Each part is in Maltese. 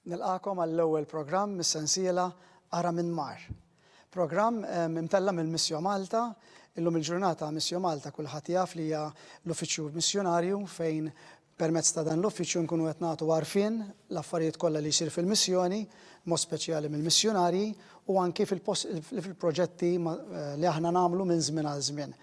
Nilqagħkom għall-ewwel programm mis-sensiela Ara Min Mar. Programm imtella' mill-Missio Malta. Illum il-ġurnata Missio Malta kulħadd jaf li hija l-uffiċċju missjunarju fejn permezz ta' dan l-uffiċċju nkunu qed nagħtu għarfien l-affarijiet kollha li jsir fil-missjoni, mod speċjali mill-missjunarji u anki fil-proġetti li aħna nagħmlu minn żmien għal żmien.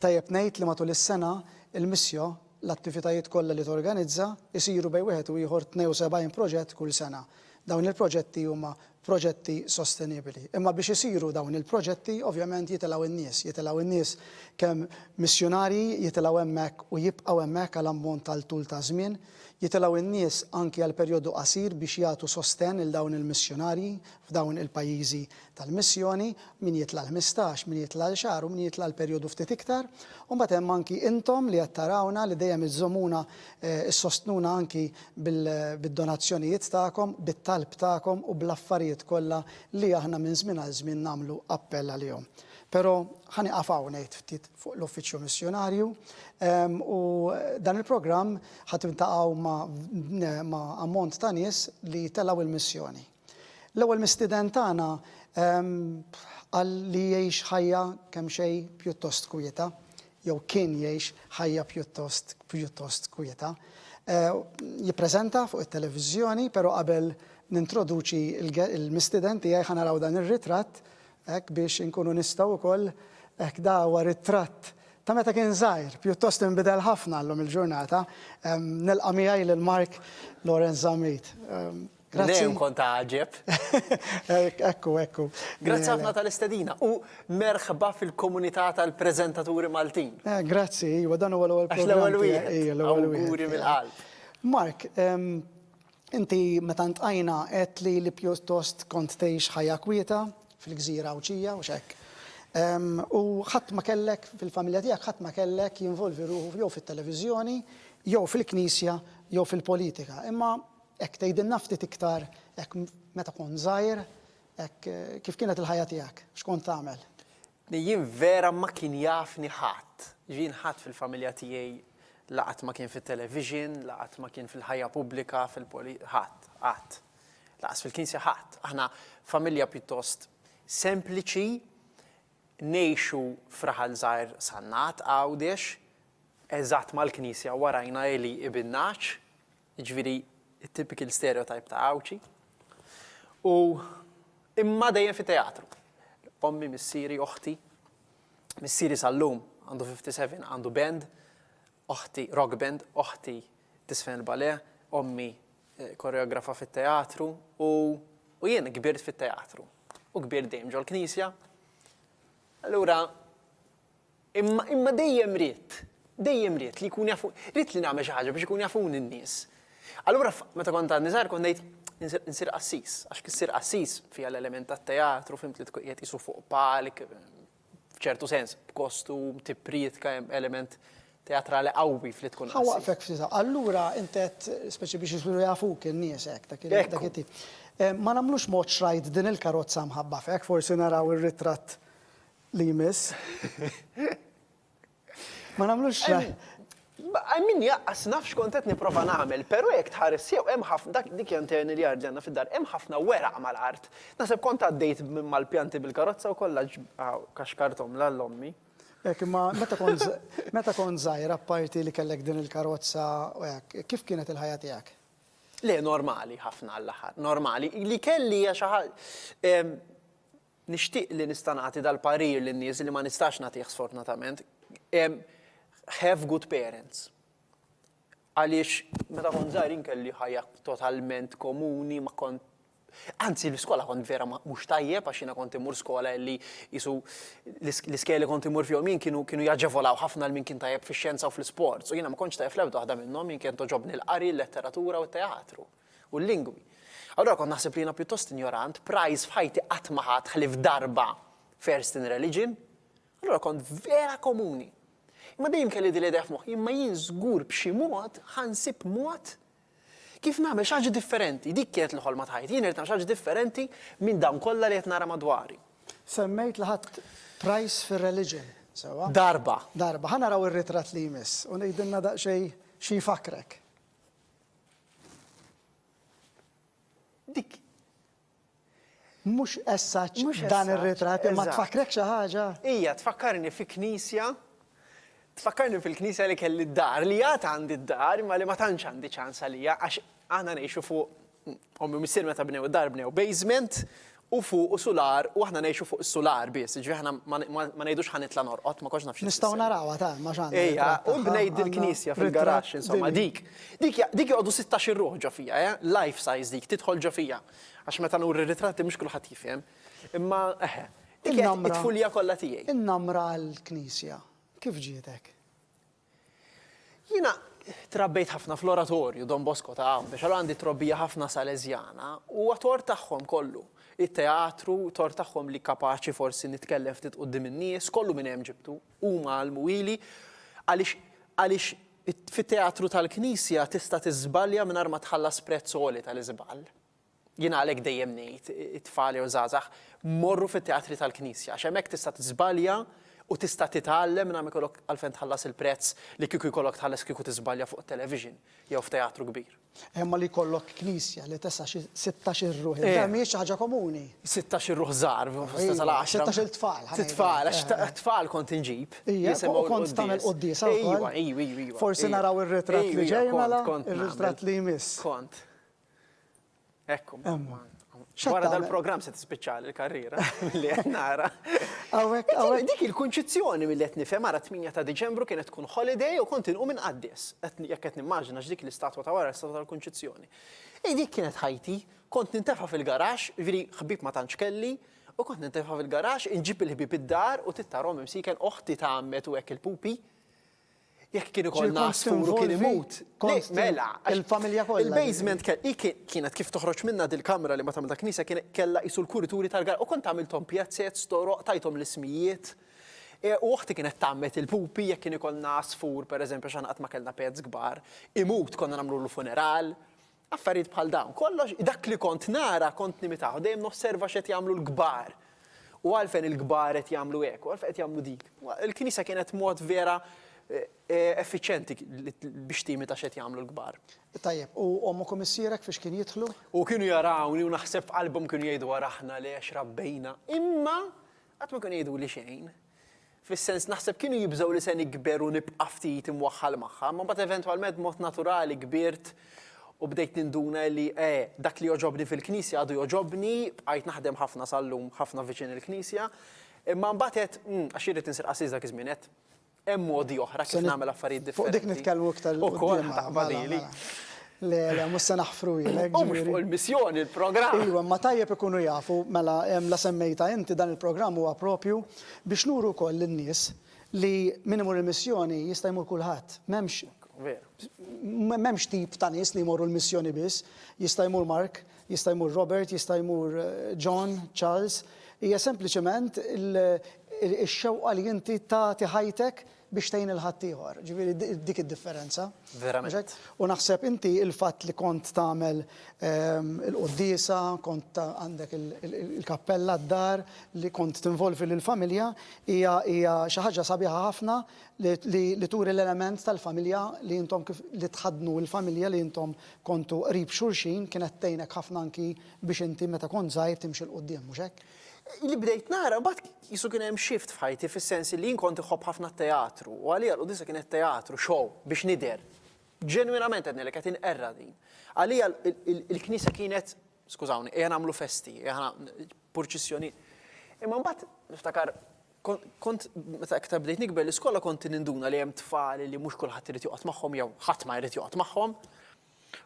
Tajjeb ngħid li matul is-sena il-Missio L-attivitajiet kollha li torganizza jsiru bejn wieħed u ieħor 72 proġett kull sena. Dawn il-proġetti huma proġetti sostenibili. Imma biex isiru dawn il-proġetti ovvjament jitilgħu n-nies, jitilgħu n-nies kemm missjunarji jitilgħu hemmhekk u jibqgħu hemmhekk għal ammont tal-tul ta' żmien, jitilgħu n-nies anki għal perjodu qasir biex jagħtu sostenn 'il dawn il-missjunarji f'dawn il-pajjiżi tal-missjoni, min jitla' l-ħmistax, min jitla' għal xahar u min jitla' għal perjodu ftit iktar. U mbagħad hemm anki intom li qed tarawna li dejjem iżżomuna, issostnuna anki bid-donazzjonijiet tagħkom, bit-talb tagħkom u bl-affarijiet kollha li aħna minn żmien għal żmien nagħmlu appell għalihom. Però ħa nieqaf hawn ngħid ftit fuq l-Uffiċċju Missjunarju u dan il-programm ħa tiltaqgħu ma' ammont ta' nies li telgħu l-missjoni. L-ewwel mistieden tagħna qal li jgħix ħajja kemxejn pjuttost kwieta, jew kien jgħix ħajja pjuttost pjuttost kwieta. Jippreżenta fuq it-televiżjoni, però qabel nintroduċi l-mistieden tiegħi ħa naraw dan ir-ritratt hekk biex inkunu nistgħu wkoll hekk da huwa ritratt ta' meta kien żgħir, pjuttost inbidel ħafna llum il-ġurnata. Nilqa' miegħi lil Mark Lawrence Zammit. Grazzi. Dejjem kont għaġeb. Ekku, ekku. Grazzi ħafna tal-istedina u merħba fil-komunità tal-preżentaturi Maltin. Eh, grazzi, iva dan huwa l-ewwel Għax l-ewwel wieħed. Awguri mill-qalb. Mark, inti meta ntqajna għedt li li pjuttost kont tgħix ħajja kwieta fil-gżira Għawdxija u x'hekk. U ħadd ma kellek fil-familja tiegħek ħadd ma kellek jinvolvi ruħu jew fit-televiżjoni, jew fil-knisja, jew fil-politika. Imma Hekk tgħidilna ftit iktar hekk meta kont żgħir, hekk kif kienet il-ħajja tiegħek, x'kont tagħmel? Jien vera ma kien jafni ħadd. Jien ħadd fil-familja tiegħi la qatt ma kien fit-television, la qatt ma kien fil-ħajja pubblika, fil-poli, ħadd, qatt. Lanqas fil-knisja ħadd. Aħna familja pjuttost sempliċi, ngħixu f'raħal żgħir Sannat, Għawdex, eżatt mal-knisja warajna għelieqi bin-nagħaġ. Jiġifieri t-typical stereotype ta' Għawdxi. U imma dejjem fit-teatru. Ommi, missieri, oħti. Missieri sal-lum għandu 57 għandu band, oħti rock band, oħti tisfen il-ballet, ommi eh, koreografa fit-teatru u, u jien kbirt fit-teatru. U kbirt dejjem ġol-knisja. Allura Imma, imma dejjem ridt, dejjem ridt li jkunu jafu, ridt li nagħmel xi ħaġa biex ikunu jafuni n-nies. Allura meta kont għadni żgħir kont ngħid insir, insir qassis, għax kif issir qassis fiha l-element tat-teatru, fhimt li tkun qiegħed qisu fuq palk, f'ċertu sens, b'kostum, tipprietka, hemm element teatrali qawwi f'li tkun Ħa qassis. waqfek ftit hawn. Allura int għedt speċi biex isiru jafuk in-nies hekk, dak il, dak Ekku. it-tip. Ma nagħmlux mod xrajt din il-karozza mħabba f'hekk, forsi naraw ir-ritratt Li jmiss. Ma nagħmlux I mean jaqqas naf x'kont qed nipprova nagħmel, però jekk tħares sew hemm ħafna dak dik hija internal yard li għandna fid-dar, hemm ħafna weraq mal-art. Naħseb kont għaddejt minn mal-pjanti bil-karozza u kollha kaxkarthom lil ommi. Hekk imma meta kont meta kont żgħir apparti li kellek din il-karozza u hekk, kif kienet il-ħajja tiegħek? Le, normali ħafna għall-aħħar, normali. Li kelli hija xi ħaġa Nixtieq li nista' nagħti dal-parir lin-nies li ma nistax nagħtih sfortunatament. Have good parents. Għaliex meta kont żgħir jien kelli ħajja totalment komuni, ma kont Anzi, l-iskola kont vera mhux tajjeb għax jiena kont immur skola li jisu l-iskejjel li kont immur fihom jien kienu kienu jaġevolaw ħafna lil min kien tajjeb fix-xjenza u fl-isports u jiena ma kontx tajjeb fl-ebda waħda minnhom, jien kienet togħġobni l-qari, l-letteratura u t-teatru. U l-lingwi. Allura kont naħseb li jiena pjuttost injorant, prize f'ħajti qatt ma ħadt ħlief darba first in religion. Allura kont vera komuni. Imma dejjem kelli din l-idea f'moħħi, imma jien żgur b'xi mod ħa nsib mod kif nagħmel xi ħaġa differenti. Dik kienet il-ħolma ta' ħajti, jien irrid nagħmel xi ħaġa differenti minn dawn kollha li qed nara madwari. Semmejt li ħadt prize fir-religion, sewwa? Darba. Darba. Ħa naraw ir-ritratt li jmiss u ngħidilna daqsxejn xi jfakkrek. Dik Mhux essaċ dan ir-ritratt, imma tfakkrek xi ħaġa? Ija, tfakkarni fi knisja, tfakkarni fil-knisja li kelli d-dar, li għad għandi d-dar, imma li ma tantx għandi ċans għalija, għax aħna ngħixu fuq, ommi u missieri meta bnew id-dar bnew basement u fuqu sular u aħna ngħixu fuq is-sular biss, jiġifieri aħna ma ngħidux ħa nitla' norqod, ma kontx naf xi tfisser. Nistgħu narawha ta' ma x'għandna. Ejja, u bnejt dil-knisja fil-garaxx, insomma, dik. Dik dik joqogħdu 16-il ruħ ġo fija, eh, life size dik, tidħol ġo fija. Għax meta nuri r-ritratti mhux kulħadd jifhem. Imma eħe, dik kienet it-tfulija kollha tiegħi. In-namra għall-Knisja kif ġietek? Jiena trabbejt ħafna fl-Oratorju Don Bosco ta' Għawdex, allura għandi trobbija ħafna Salesjana u huwa tort tagħhom kollu. It-teatru, tort tagħhom li kapaċi forsi nitkellem ftit quddiem in-nies, kollu minn hemm ġibtu. Huma għallmuhili għaliex għaliex fit-teatru tal-Knisja tista' tiżbalja mingħajr ma tħallas prezz għoli tal-iżball. Jiena għalhekk dejjem ngħid, it-tfal jew żgħażagħ, morru fit-teatri tal-Knisja, għax hemmhekk tista' tiżbalja u tista' titgħallem mingħajr ma jkollok għalfejn tħallas il-prezz li kieku jkollok tħallas kieku tiżbalja fuq it-television jew f'teatru kbir. Imma li jkollok knisja li tesa' xi sittax-il ruħ, dan mhijiex xi ħaġa komuni. Sittax-il ruħ żgħar, forsi tasal għaxra. Sittax-il tfal, ħa ngħidu. Tfal, għax tfal kont inġib. Ija, u kont tagħmel quddiesa wkoll. Ejwa, ejwa, ejwa. Forsi naraw ir-ritratt li ġej mela, ir-ritratt li jmiss. Kont. Ekku. Wara dal-programm se tispiċċali l-karriera milli qed nara. Hawnhekk, hawnhekk. Dik il-kunċizzjoni milli qed nifhem ara 8 ta' Diċembru kienet tkun holiday u kont inqum inqaddes. Jekk qed nimmaġina x'dik l-istatwa ta' wara l-istatwa tal-Kunċizzjoni. Ej dik kienet ħajti, kont nintefa' fil-garaxx, jiġifieri ħbieb ma tantx kelli, u kont nintefa' fil-garaxx, inġib il-ħbieb id-dar u tittarhom imsiken oħti tgħammed u hekk il-pupi. Jekk kien ikollna għasfur u kien imut. Mela, il-familja kollha. Il-basement kienet kif toħroġ minnha dil-kamra li ma tagħmel ta' knisja kien kellha qisu l-kurituri tal-gar u kont għamilthom pjazzez, toroq, tajthom l-ismijiet. E, u oħti kienet tgħammed il-pupi jekk kien ikollna għasfur, pereżempju, għax aħna qatt ma kellna pets kbar, imut konna nagħmlulu funeral. Affarijiet bħal dawn. Kollox, dak li kont nara kont nimitah u dejjem nosserva x'qed jagħmlu l-kbar. U għalfejn il-kbar qed jagħmlu hekk, u għalfejn qed jagħmlu dik. Il-Knisja kienet mod vera effiċjenti biex timita x'qed jagħmlu l-kbar. Tajjeb, u ommok u missierek fiex kien jidħlu? U kienu jarawni u naħseb f'qalbhom kienu jgħidu ara aħna le għax rabbejna. Imma qatt ma kienu jgħiduli xejn. Fis-sens naħseb kienu jibżgħu li se nikber u nibqa' ftit imwaħħal magħha, imma mbagħad eventwalment b'mod naturali kbirt u bdejt ninduna li eh, dak li jogħġobni fil-Knisja għadu jogħġobni, bqajt naħdem ħafna sal-lum ħafna viċin il-Knisja. Imma mbagħad għedt, mm, għax irrid insir qassis dak iż-żmien għedt, hemm modi oħra kif nagħmel affarijiet Fuq dik differenti. nitkellmu iktar 'il Ukoll quddiem, ħa taqbad mela, ili. mela. Le, le, mhux se naħfruhielek, U mhux ġifieri. fuq il-missjoni l-programm. Iwa, imma tajjeb ikunu jafu, mela, la semmejtha inti, dan il-programm huwa propju biex nuru wkoll lin-nies li min imur il-missjoni jista' jmur kulħadd. M'hemmx m'hemmx tip ta' nies li jmorru l-missjoni biss. Jista' jmur Mark, jista' jmur Robert, jista' jmur John, Charles. Hija sempliċement ix-xewqa li inti tagħti ħajtek biex tgħin 'il ħaddieħor. Ġifieri dik id-differenza. Verament. U naħseb inti il-fatt li kont tagħmel il-quddiesa, kont għandek il-kappella d-dar, li kont tinvolvi lill-familja, hija hija xi ħaġa sabiħa ħafna li turi l-element tal-familja li intom kif li tħaddnu l-familja li intom kontu qrib xulxin kienet tgħinek ħafna anki biex inti meta kont żgħir timxi 'l quddiem, mhux hekk? Li bdejt nara, mbagħad qisu kien hemm shift f'ħajti fis-sens li jien kont inħobb ħafna t-teatru u għalija l-quddiesa kienet teatru, show, biex nidher. Ġenwinament qed ngħidlek qed inqerra din. Għalija l-knisja kienet, skużawni, ejja nagħmlu festi, ejja purċissjoni. Imma mbagħad niftakar kont meta iktar bdejt nikber l-iskola kont ninduna li hemm tfal li mhux kulħadd irid joqgħod magħhom jew ħadd ma jrid joqgħod magħhom.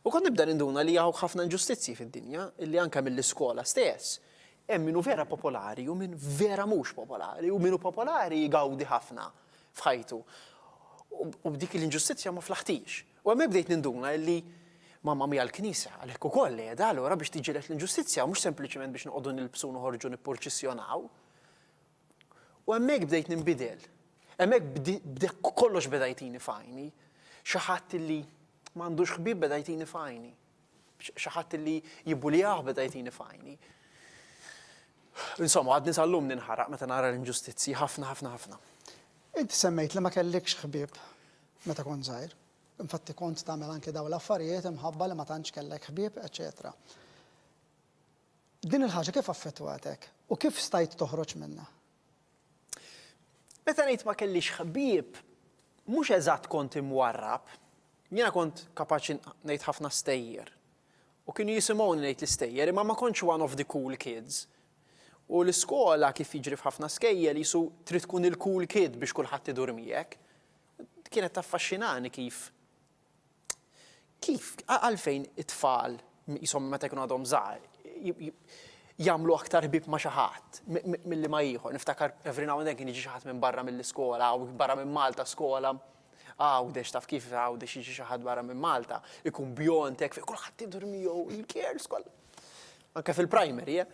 U kont nibda ninduna li hawn ħafna inġustizzji fid-dinja, illi anke mill-iskola stess, hemm min hu vera popolari u min vera mhux popolari, u min hu popolari jgawdi ħafna f'ħajtu. U b'dik l-inġustizzja ma flaħtix. U hemmhekk bdejt ninduna illi mamma mia l-Knisja għalhekk ukoll qiegħda allura biex tiġġieled l-inġustizzja u mhux sempliċement biex noqogħdu nilbsu u noħorġu nippurċissjonaw. U hemmhekk bdejt ninbidel. Hemmhekk bde kollox beda jtini f'għajni. Xi ħadd illi m'għandux ħbieb beda jtini f'għajni. Xi ħadd illi jibbulijah beda jtini f'għajni. Insomma, għadni sal-lum ninħaraq meta nara l-inġustizzji, ħafna, ħafna, ħafna. Inti semmejt li ma kellikx ħbieb meta kont żgħir. Infatti kont tagħmel anki dawn l-affarijiet imħabba li ma tantx kellek ħbieb, eċċetera. Din il-ħaġa kif affettwatek u kif stajt toħroġ minnha? Meta ngħid ma kellix ħbieb, mhux eżatt kont imwarrab. Jiena kont kapaċi ngħid ħafna stejjer. U kienu jisimgħuni ngħid l-istejjer, imma ma kontx one of the cool kids. U l-iskola kif jiġri f'ħafna skejjel qisu trid tkun il-cool kid biex kulħadd idur miegħek. Kienet taffaxxinani kif Kif, għalfejn it-tfal, qishom meta jkunu għadhom żgħar, jagħmlu aktar ħbieb ma' xi ħadd milli ma' ieħor. Niftakar every now and then kien jiġi xi ħadd minn barra mill-iskola, u barra minn Malta skola, Għawdex, taf kif Għawdex jiġi xi ħadd barra minn Malta, ikun bjond hekk, fejn kulħadd idur miegħu, il-girls kollha. Anke fil-primary, eh.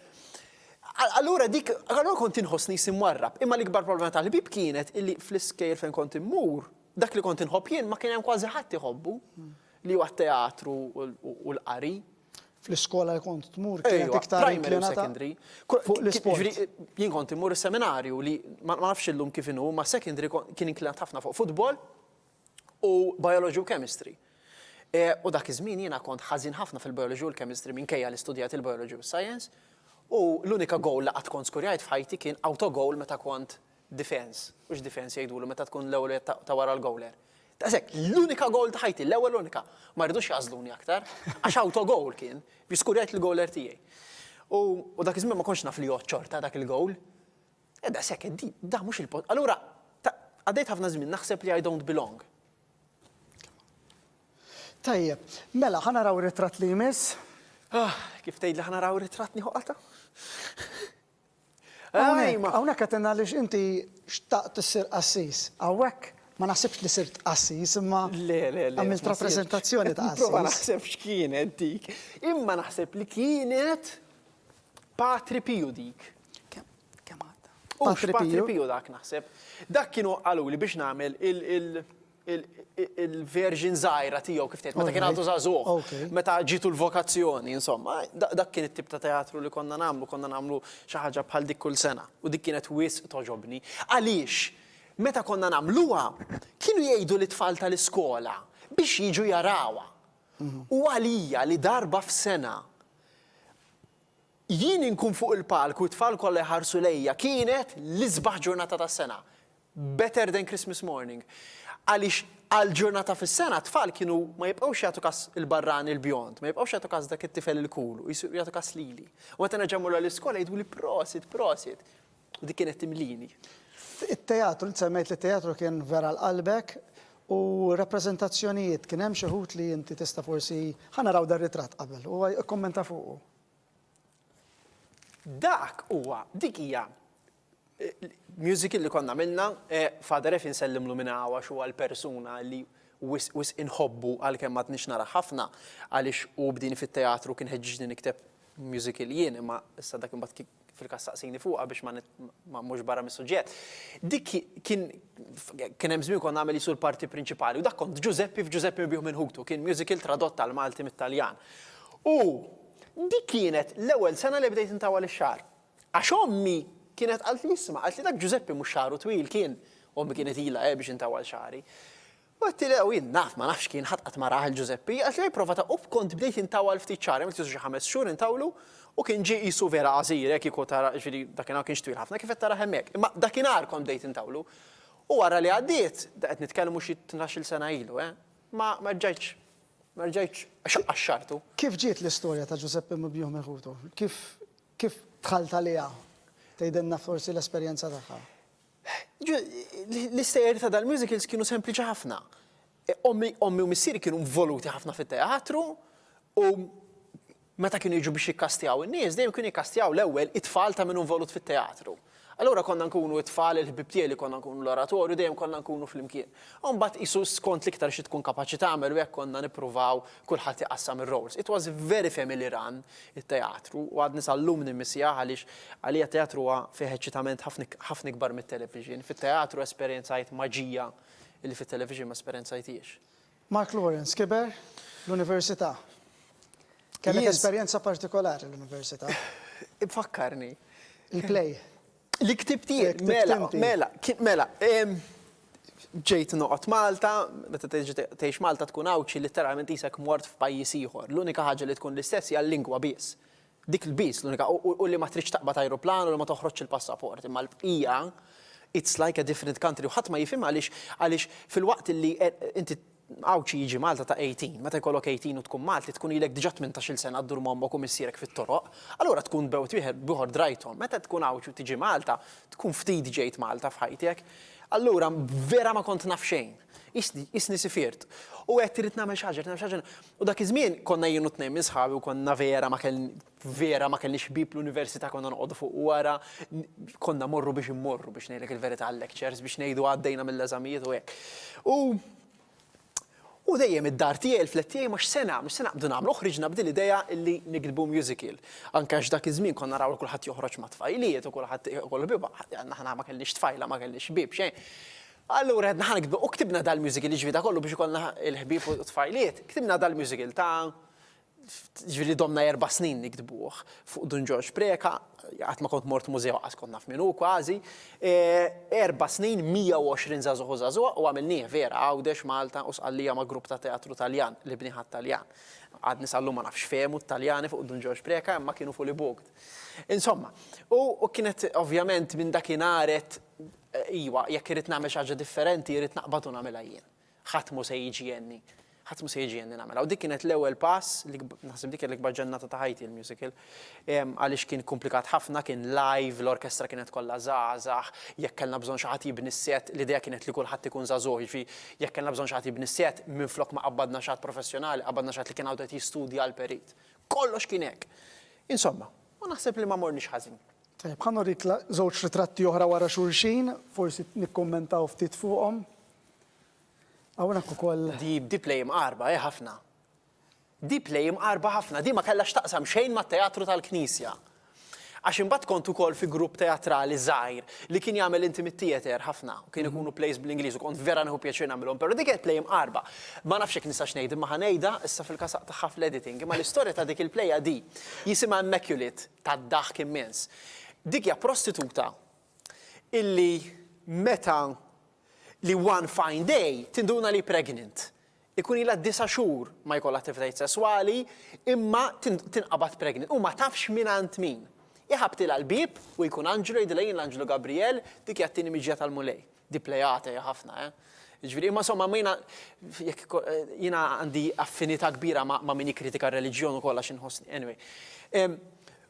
Allura dik, allura kont inħossni qisi mwarrab. Imma l-ikbar problema tal-ħbieb kienet illi fl-iskejjel fejn kont immur, Dak li kont inħobb jien ma kien hemm kważi ħadd iħobbu, li huwa t-teatru u l-qari. Fl-iskola li kont tmur kienet iktar inklinata fuq l-isport. Jien kont immur is-seminarju li ma nafx illum kif inhu, ma secondary kien inklinat ħafna fuq futbol u biology u chemistry. U dak iż-żmien jiena kont ħażin ħafna fil-biology u l-chemistry minkejja li studjajt il-biology u s-science u l-unika goal li qatt kont skurjajt f'ħajti kien auto-goal meta kont Defense, hux defense jgħidulu meta tkun l-ewwel wieħed ta' wara l-gowler. Daqshekk, l-unika gowl ta' ħajti, l-ewwel unika. Ma ridux jagħżluni aktar, għax auto-goal kien, biex skurjajt il-gowler tiegħi. U dak iż-żmien ma kontx naf li jgħodd xorta dak il-gowl. E daqshekk, di, da mhux il-post. Allura, għaddejt ħafna żmien naħseb li I don't belong. Tajjeb, mela ħa naraw ritratt li jmiss. Ah, kif tgħidli ħa naraw ritratt nieħu qatgħa. Hawnhekk qed għaliex inti xtaqt issir qassis. Hawnhekk ma naħsibx li sirt qassis imma għamilt rappreżentazzjoni ta' qassis. Prova naħseb x'kienet dik. Imma naħseb li kienet Patri Piju dik. Kemm għadda? Patri Piju dak naħseb. Dak kienu qaluli biex nagħmel il- il-version żgħira tiegħu kif tgħid, meta kien għadu żagħżugħ, meta ġietu l-vokazzjoni, insomma, dak kien it-tip ta' teatru li konna nagħmlu, konna nagħmlu xi ħaġa bħal dik kull sena. U dik kienet wisq togħġobni. Għaliex meta konna nagħmluha, kienu jgħidu lit-tfal tal-iskola biex jiġu jarawha. U għalija li darba f'sena jien inkun fuq il-palk u t-tfal kollha jħarsu lejja kienet l-isbaħ ġurnata tas-sena. Better than Christmas morning. Għaliex għal ġurnata fis-sena t-tfal kienu ma jibqgħux jagħtu kas il-barrani l-bjond, ma jibqgħux jagħtu kas dak it-tifel il-cool u jsiru jagħtu kas lili. U meta nerġa' mmur l-iskola jgħiduli prosit, prosit. U dik kienet timlini. It-teatru, int semmejt li t-teatru kien vera għal qalbek u rappreżentazzjonijiet, kien hemm xi wħud li inti tista' forsi, ħa naraw dar-ritratt qabel u ikkummenta fuqu. Dak huwa, dik hija Musical li konna għamilna, Father Efi nsellimlu minn hawn għax huwa l-persuna li wisq wisq inħobbu għalkemm m'għadniex narah ħafna għaliex hu bdieni fit-teatru kien ħeġġiġni nikteb musical jien imma issa dak imbagħad fil-każ saqsini fuqha biex ma ma mmurx barra mis-suġġett. Dik kien kien hemm żmien kont nagħmel qisu l-parti prinċipali u dak kont Ġużeppi f'Ġużeppi Mibjugħ minn Ħutu, kien musical tradott għall-Malti mit-Taljan. U dik kienet l-ewwel sena li bdejt intawwal ix-xagħar. Għax ommi kienet qaltli isma', qaltli dak Ġużeppi mhux xagħru twil kien. Ommi kienet ilha eh biex intawwal xagħri. U għedtilha u jien naf, ma nafx kien, ħadd qatt ma rah 'il Ġużeppi. Qaltli ej prova ta' u kont bdejt intawwal ftit xagħri, għamilt qisu xi ħames xhur intawlu u kien ġie qisu vera qasir, eh kieku tara, jiġifieri dakinhar ma kienx twil ħafna kif qed tarah hemmhekk. Imma dakinhar kont bdejt intawlu. U wara li għaddiet, qed nitkellmu xi tnax-il sena ilu eh, ma rġajtx ma rġajtx qaxxartu. Kif ġiet l-istorja ta' Ġużeppi Mibjugħ minn ħutu? Kif Kif dħalt għaliha? Tgħidilna forsi l-esperjenza tagħha. L-istejjer ta' dal-musicals kienu sempliċi ħafna. Ommi, ommi u missieri kienu involuti ħafna fit-teatru u meta kienu jiġu biex jikkastjaw in-nies, dejjem kienu jikkastjaw l-ewwel it-tfal ta' min hu involut fit-teatru. Allura konna nkunu t-tfal, il-ħbieb tiegħi li konna nkunu l-oratorju, dejjem konna nkunu flimkien. U mbagħad qisu skont l-iktar xi tkun kapaċi tagħmel u hekk konna nippruvaw kulħadd iqassam ir-roles. It was very family run it-teatru u għadni sal-lum nimmissjah għaliex għalija t-teatru huwa fih eċċitament ħafna ħafna ikbar mit-television. Fit-teatru esperjenzajt maġija li fit-television ma esperjenzajthiex. Mark Lawrence kiber l-università. Kellek esperjenza partikolari l-università. Fakkarni. Il-play. Li ktibt jien. Mela, mela, mela. Ġejt noqgħod Malta, meta tgħix Malta tkun Għawdxi litteralment qisek mort f'pajjiż ieħor. L-unika ħaġa li tkun l-istess hija l-lingwa biss. Dik il-biss l-unika, u li ma tridx taqbad ajruplan u li ma toħroġx il-passaport, imma l-bqija it's like a different country u ħadd ma jifhimha għaliex għaliex filwaqt li inti Għawdxi jiġi Malta ta' 18, meta jkollok 18 u tkun Malti tkun ilek diġà tmintax-il sena ddur ma' ommok u missierek fit-toroq, allura tkun b'ewt wieħed b'ieħor drajthom. Meta tkun Għawdxi u tiġi Malta, tkun ftit ġejt Malta f'ħajtek. Allura vera ma kont naf xejn. Qisni sifirt. U għedt irrid nagħmel xi ħaġa, irrid nagħmel xi ħaġa. U dak iż-żmien konna jien u tnejn minn sħabi u konna vera ma kelln vera ma kellniex ħbieb l-università konna noqogħdu fuq wara, konna mmorru biex immorru biex ngħidlek il-verità għal-lectures biex ngħidu għaddejna mill-eżamijiet u hekk. U u dejjem id-dar tiegħi, il-flat tiegħi ma x'se nagħmlu, x'se naqbdu nagħmlu, u ħriġna b'din l-idea illi niktbu musical. Anke għax dak iż-żmien konna naraw li kulħadd joħroġ ma' tfajliet u kulħadd ikollu ħbieb, aħna ma kellniex tfajla, ma kellniex ħbieb, xejn. Allura għedna ħa niktbu, u ktibna dal-musical, jiġifieri da kollu biex ikollna l-ħbieb u t-tfajliet, ktibna dal-musical ta' jiġifieri domna erba' snin niktbuh fuq Dun Ġorġ Preca, qatt ma kont mort mużew qas kont naf min hu kważi, erba' snin, 120 żagħżugħ u żagħżugħa u għamilnieh vera Għawdex, Malta u Sqallija ma' grupp ta' teatru Taljan li bnieh għat-Taljan. Għadni sal-lum ma nafx x'fehmu t-Taljani fuq Dun Ġorġ Preca imma kienu fully booked. Insomma, u kienet ovvjament minn dakinhar għedt Iwa, jekk irrid nagħmel xi ħaġa differenti, irrid naqbad u nagħmilha jien. Ħadd mhu se jiġi jgħinni. Ħadd mhu se jiġi jgħinni nagħmilha. U dik kienet l-ewwel pass, naħseb dik kienet l-ikbar ġennata ta' ħajti l-musical, għaliex kien komplikat ħafna, kien live, l-orkestra kienet kollha żgħażagħ, jekk kellna bżonn xi ħadd jibni s-set, l-idea kienet li kulħadd ikun żagħżugħ, jiġifieri jekk kellna bżonn xi ħadd jibni s-set, minflok ma qabbadna xi ħadd professjonali, qabbadna xi ħadd li kien għadu qed jistudja għall-perit. Kollox kien hekk. Insomma, u naħseb li ma morniex ħażin. Tajjeb, ħa nurik żewġ ritratti oħra wara xulxin, forsi nikkummentaw ftit fuqhom. Hawnhekk ukoll. Di di play imqarba, eh ħafna. Di play imqarba ħafna, di ma kellha x'taqsam xejn mat-teatru tal-knisja. Għax imbagħad kont ukoll fi grupp teatrali żgħir li kien jagħmel intimate theatre ħafna, u kien ikunu plays bl-Ingliż u kont vera nieħu pjaċir nagħmilhom, però dik kienet play imqarba. Ma nafx jekk nistax ngħid imma ħa ngħidha issa fil-każ aqtagħha fl-editing, imma l-istorja ta' dik il-play di jisimha Immaculate. Tad-daħk immens. Dik hija prostituta illi meta li one fine day tinduna li pregnant. Ikun ilha disa' xhur ma jkollha attivitajiet sesswali imma tinqabad pregnant u ma tafx mingħand min. Iħabbtilha l-bieb u jkun anġlu jgħidilha jien l-anġlu Gabriel, dik hija t-tieni miġja tal-Mulej. Di plejata hija ħafna, eh. Jiġifieri, imma insomma, ma jiena jekk jiena għandi affinità kbira ma' min jikkritika r-reliġjon ukoll għax inħossni, anyway.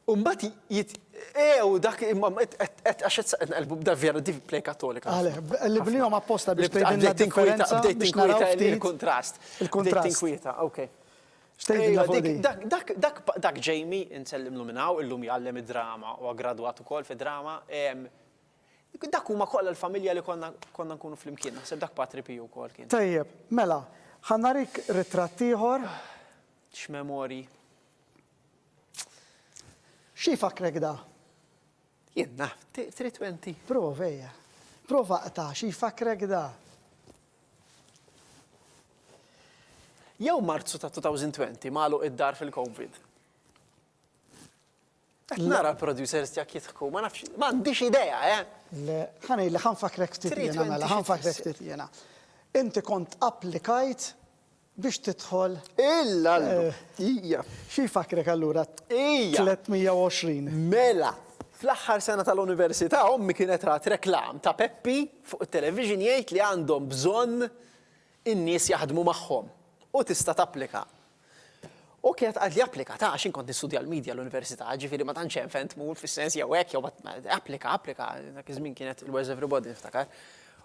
U mbagħad jit eh u dak imma qed għax qed nqelbu b'da vera di play kattolika. Għale, li bnihom apposta biex tgħidilna d-differenza Bdejt tinkwieta il-kuntrast. Il-kuntrast. Bdejt tinkwieta, okej. X'tgħidilna fuq di? Dak dak dak dak Jamie insellimlu minn hawn, illum jgħallem id-drama huwa gradwat ukoll fid-drama. Dak huma kollha l-familja li konna konna nkunu flimkien. Naħseb dak Patri Piju wkoll kien. Tajjeb, mela, ħa narik ritratt ieħor. X'memorji. Xi jfakkrek da? Jien naf, 320. Prova ejja. Prova aqta' xi jfakkrek da? Jew Marzu ta' 2020 magħluq id-dar fil-Covid. Qed nara l-producers tiegħek jidħku, ma nafx, m'għandix idea, eh! Le, ħa ngħidlek, ħa nfakkrek ftit jiena mela, ħa nfakkrek ftit jiena. Inti kont applikajt biex tidħol. Illa, ija. Xi jfakkrek allura? Ija. 320. Mela, fl-aħħar sena tal-università ommi kienet rat reklam ta' Peppi fuq it-television jgħid li għandhom bżonn in-nies jaħdmu magħhom u tista' tapplika. U kienet qaltli applika, ta' għax jien kont nistudja l-media l-università, ġifieri ma tantx hemm fejn tmur fis-sens jew hekk jew applika, applika, dak iż-żmien kienet il-Where's Everybody niftakar.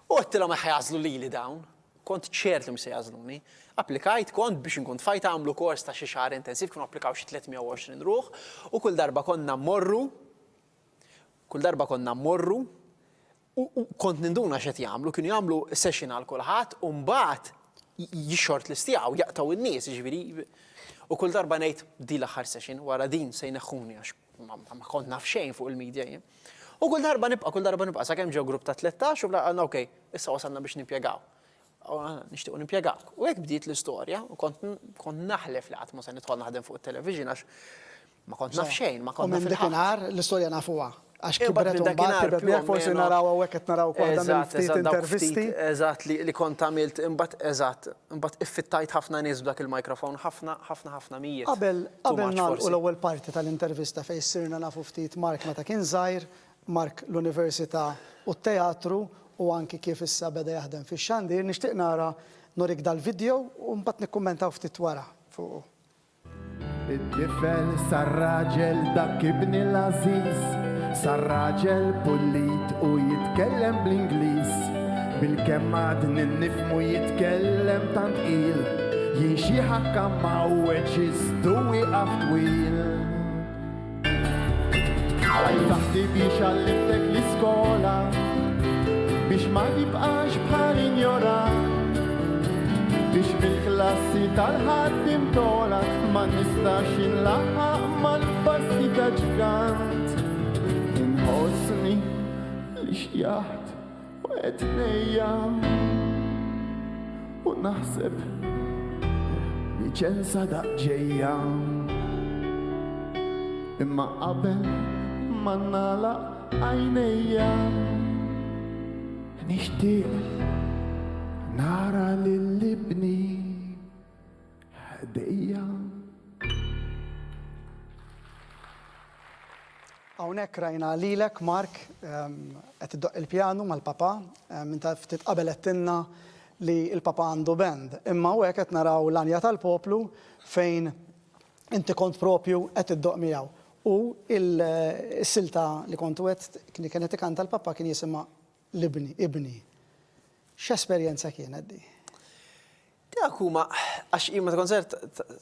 U għedtilhom ħa jagħżlu lili dawn. Kont ċert li mhux se jagħżluni. Applikajt kont biex inkun tfajta għamlu kors ta' xi xahar intensiv kienu applikaw xi 320 ruħ u kull darba konna mmorru kull darba konna mmorru U kont ninduna x'qed jagħmlu, kienu jagħmlu session għal kulħadd u mbagħad jixxortlistjaw, jaqtgħu n-nies, jiġifieri u kull darba ngħid din l-aħħar session, wara din se jneħħuni għax ma kont naf xejn fuq il-media jien. U kull darba nibqa', kull darba nibqa' sakemm ġew grupp ta' 13 u qalna okej, issa wasalna biex nimpjegaw. Nixtiequ nimpjegawk. U hekk bdiet l-istorja u kont kont naħlef li qatt ma se nidħol naħdem fuq it-television għax ma kont naf xejn, ma kont naf. U minn dakinhar l-istorja nafuha. Għax kibret u mbagħad kibret miegħek forsi naraw hawnhekk qed naraw waħda mill-ftit intervisti. Eżatt li kont għamilt imbagħad eżatt, imbagħad iffittajt ħafna nies b'dak il-microphone, ħafna ħafna ħafna mijiet. Qabel qabel nagħlqu l-ewwel parti tal-intervista fejn sirna nafu ftit Mark meta kien żgħir, Mark l-università u t-teatru u anki kif issa beda jaħdem fix-xandir, nixtieq nara nurik dal-video u mbagħad nikkummentaw ftit wara fuqu. It-tifel sar raġel dak ibni l-għażiż, sar raġel pullit u jitkellem bl-Ingliż. Bilkemm għadni nifhmu jitkellem tant tqil, jien xi ħakka mgħawweġ iżdu wieqaf twil. Għajtaħti biex għallimtek l-iskola Biex ma tibqax bħal injorant Biex mill-klassi tal-ħaddim tola Ma nistax inlaħħaq mal-passi ta' ġgant Inħossni li xjaħt U qed ngħejja u naħseb li ċensa daq ġejja. Imma qabel ma nagħlaq għajnejja nixtieq nara lil ibni ħdejja. Hawnhekk rajna lilek, Mark, qed iddoqq il-pjanu mal-papà. Inta ftit qabel għedtilna li l-papà għandu band. Imma hawnhekk qed naraw l-Għanja tal-Poplu fejn inti kont propju qed iddoqq miegħu. U s-silta li kontu qed li kien qed ikanta l-papà kien jisimha L-Ibni, Ibni. X'esperjenza kienet di? Dak huma, għax jien meta kont żgħir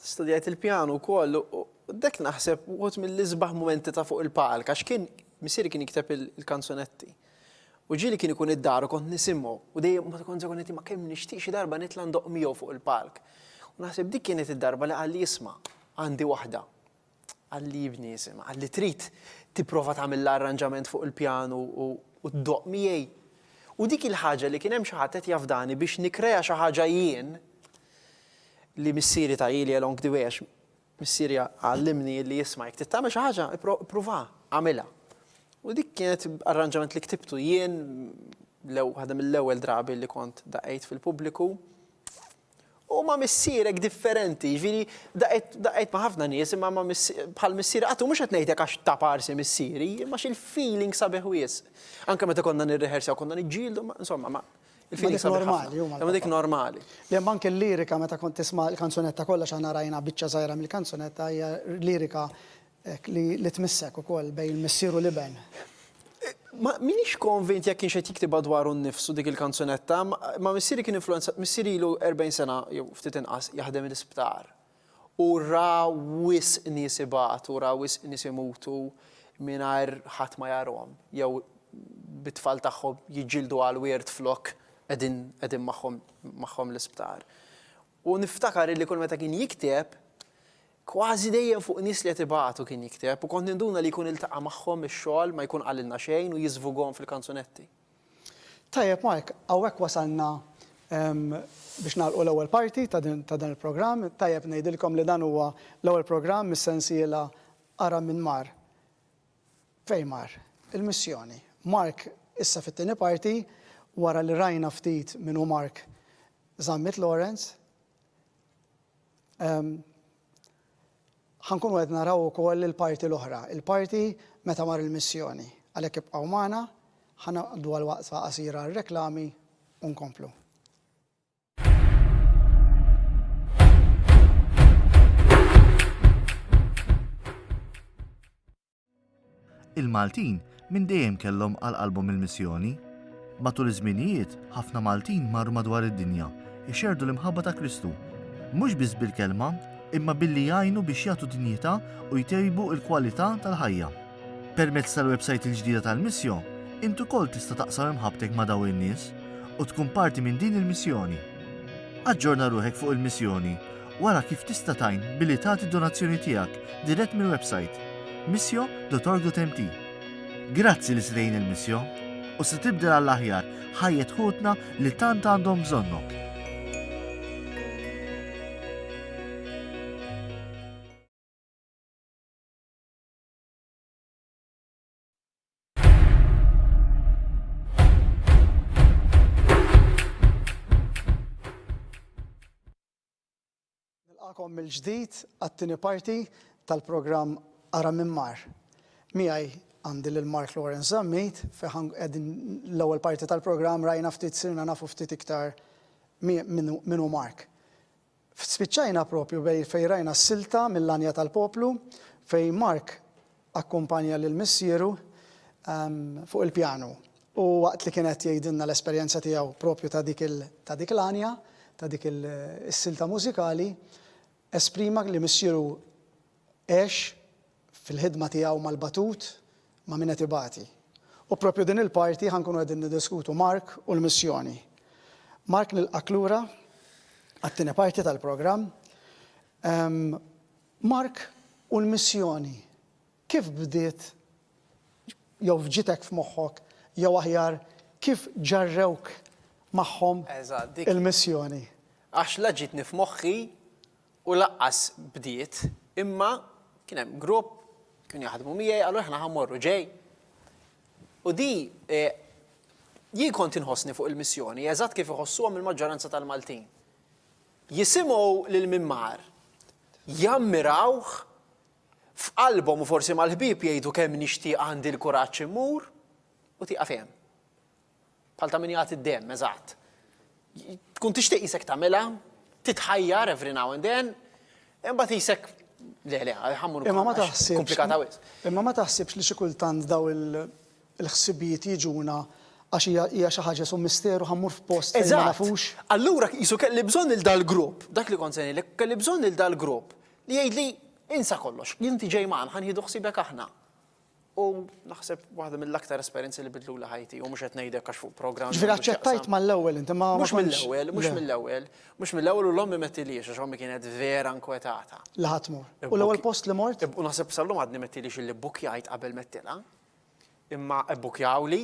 studjajt il-pjanu wkoll u dak naħseb wħud mill-isbaħ mumenti ta' fuq il-palk għax kien missieri kien jikteb il-kanzunetti. U ġieli kien ikun id-dar u kont nisimgħu u dejjem meta kont żgħir kont ngħid imma kemm nixtieq xi darba nitla' ndoqq miegħu fuq il-palk. U naħseb dik kienet id-darba li qalli isma' għandi waħda. Qalli ibni jisimha, qalli trid tipprova tagħmilha arranġament fuq il-pjanu u ddoqq miegħi. U dik il-ħaġa li kien hemm xi ħadd qed jafdani biex nikkrea xi ħaġa jien li missieri tajili along the way għax missieri għallimni li isma' jekk trid tagħmel xi ħaġa ipprova agħmilha. U dik kienet arranġament li ktibtu jien waħda mill-ewwel drabi li kont daqqejt fil-pubbliku. U ma' missierek differenti, jiġifieri daqqejt daqqejt ma' ħafna nies imma ma' bħal missieri qatt u mhux qed ngħidlek għax ta' parsi missieri, imma għax il-feeling sabiħ wisq. Anke meta konna nirriħersjaw konna niġġieldu, ma insomma ma il-feeling sabiħ ħafna. Imma dik normali. Le imma anke l-lirika meta kont tisma' l-kanzunetta kollha għax aħna rajna biċċa żgħira mill-kanzunetta hija lirika Hekk li li tmissek ukoll bejn il-missier u l-iben. Ma m'iniex konvint jekk kienx qed jiktibha dwaru nnifsu dik il-kanzunetta, ma missieri kien influwenzat, missieri ilu 40 sena jew ftit inqas jaħdem l-isptar u ra wisq nies ibatu, ra wisq nies imutu mingħajr ħadd ma jarahom jew bit-tfal tagħhom jiġġieldu għall-wirt flok qegħdin qegħdin magħhom magħhom l-isptar. U niftakar illi kull meta kien jikteb, kważi dejjem fuq nies li qed ibatu kien jikteb u kont ninduna li jkun iltaqa' magħhom ix-xogħol ma jkun qalilna xejn u jiżvugahom fil-kanzunetti. Tajjeb Mark, hawnhekk wasalna biex nagħlqu l-ewwel parti ta' dan il-programm. Tajjeb ngħidilkom li dan huwa l-ewwel programm mis-sensiela Ara Min Mar. Fejn mar? Il-missjoni. Mark issa fit-tieni parti, wara li rajna ftit min hu Mark Zammit Lawrence, ħa nkunu qed naraw ukoll il-parti l-oħra, il-parti meta mar il-missjoni. Għalhekk ibqgħu magħna, ħa ngħaddu għal waqfa qasira għar-reklami u nkomplu. Il-Maltin minn dejjem kellhom għal qalbhom il-missjoni. Matul iż-żminijiet, ħafna Maltin marru madwar id-dinja jxerrdu l-imħabba ta' Kristu, mhux biss bil-kelma, imma billi jgħinu biex jagħtu dinjità u jtejbu l-kwalità tal-ħajja. Permezz tal-websajt il-ġdida tal-Missio, int ukoll tista' taqsam imħabbtek ma' dawn in-nies u tkun parti minn din il-missjoni. Aġġorna ruħek fuq il-missjoni u ara kif tista' tgħin billi tagħti d-donazzjoni tiegħek dirett mill-websajt missio.org.mt. Grazzi li se tgħin il-Missio u se tibdel għall-aħjar ħajjet ħutna li tant għandhom bżonnok. Nilqagħkom mill-ġdid għat-tieni parti tal-programm Ara Min Mar. Miegħi għandi lil Mark Lawrence Zammit fejn qegħdin l-ewwel parti tal-programm rajna ftit sirna nafu ftit iktar min hu Mark. Spiċċajna propju fejn rajna s-silta mill-Għanja tal-Poplu fejn Mark akkumpanja lil missieru fuq il-pjanu u waqt li kien qed jgħidilna l-esperjenza tiegħu propju ta' dik ta' dik l-għanja, ta' dik is-silta mużikali, esprima li missieru għex fil-ħidma tiegħu mal-batut ma' min qed ibati. U propju din il-parti ħa nkunu qegħdin niddiskutu Mark u l-missjoni. Mark nilqgħek lura għat-tieni parti tal-programm. Mark u l-missjoni kif bdiet jew ġietek f'moħħok jew aħjar kif ġarrewk magħhom il-missjoni? Għax la ġietni f'moħħi u lanqas bdiet, imma kien hemm grupp kienu jaħdmu miegħi qalu aħna ħa mmorru ġej. U di jien kont inħossni fuq il-missjoni eżatt kif iħossuhom il-maġġoranza tal-Maltin. Jisimgħu lil min mar, jammirawh, f'qalbhom u forsi mal-ħbieb jgħidu kemm nixtieq għandi l-kuraġġ immur, u tieqaf hemm. Bħal ta' min jagħti d-demm, eżatt. Tkun tixtieq qisek tagħmilha, titħajjar every now and then, imbagħad qisek le le, ħa mmur Imma ma taħsibx. Komplikata wisq. Imma ma taħsibx li xi kultant daw il-ħsibijiet jiġuna għax hija hija xi ħaġa su misteru ħa mmur f'post fejn ma nafux? Eżatt. Allura qisu kelli bżonn lil dal-grupp, dak li kont se ngħidlek, kelli bżonn lil dal-grupp li jgħidli insa kollox, inti ġej magħna, ħa nieħdu ħsiebek aħna. U naħseb waħda mill-aktar esperjenzi li bidluli ħajti, u mhux qed ngħidlek għax fuq programm. Ġifieri aċċettajt mal-ewwel inti ma Mhux mill-ewwel, mhux mill-ewwel, mhux mill-ewwel u l-ommi m'għedtilhiex għax ommi kienet vera nkwetata. Li ħa tmur. U l-ewwel post li mort? U naħseb sal-lum għadni m'għedtilhiex illi bbukkjajt qabel m'għedtilha. Imma bbukkjawli,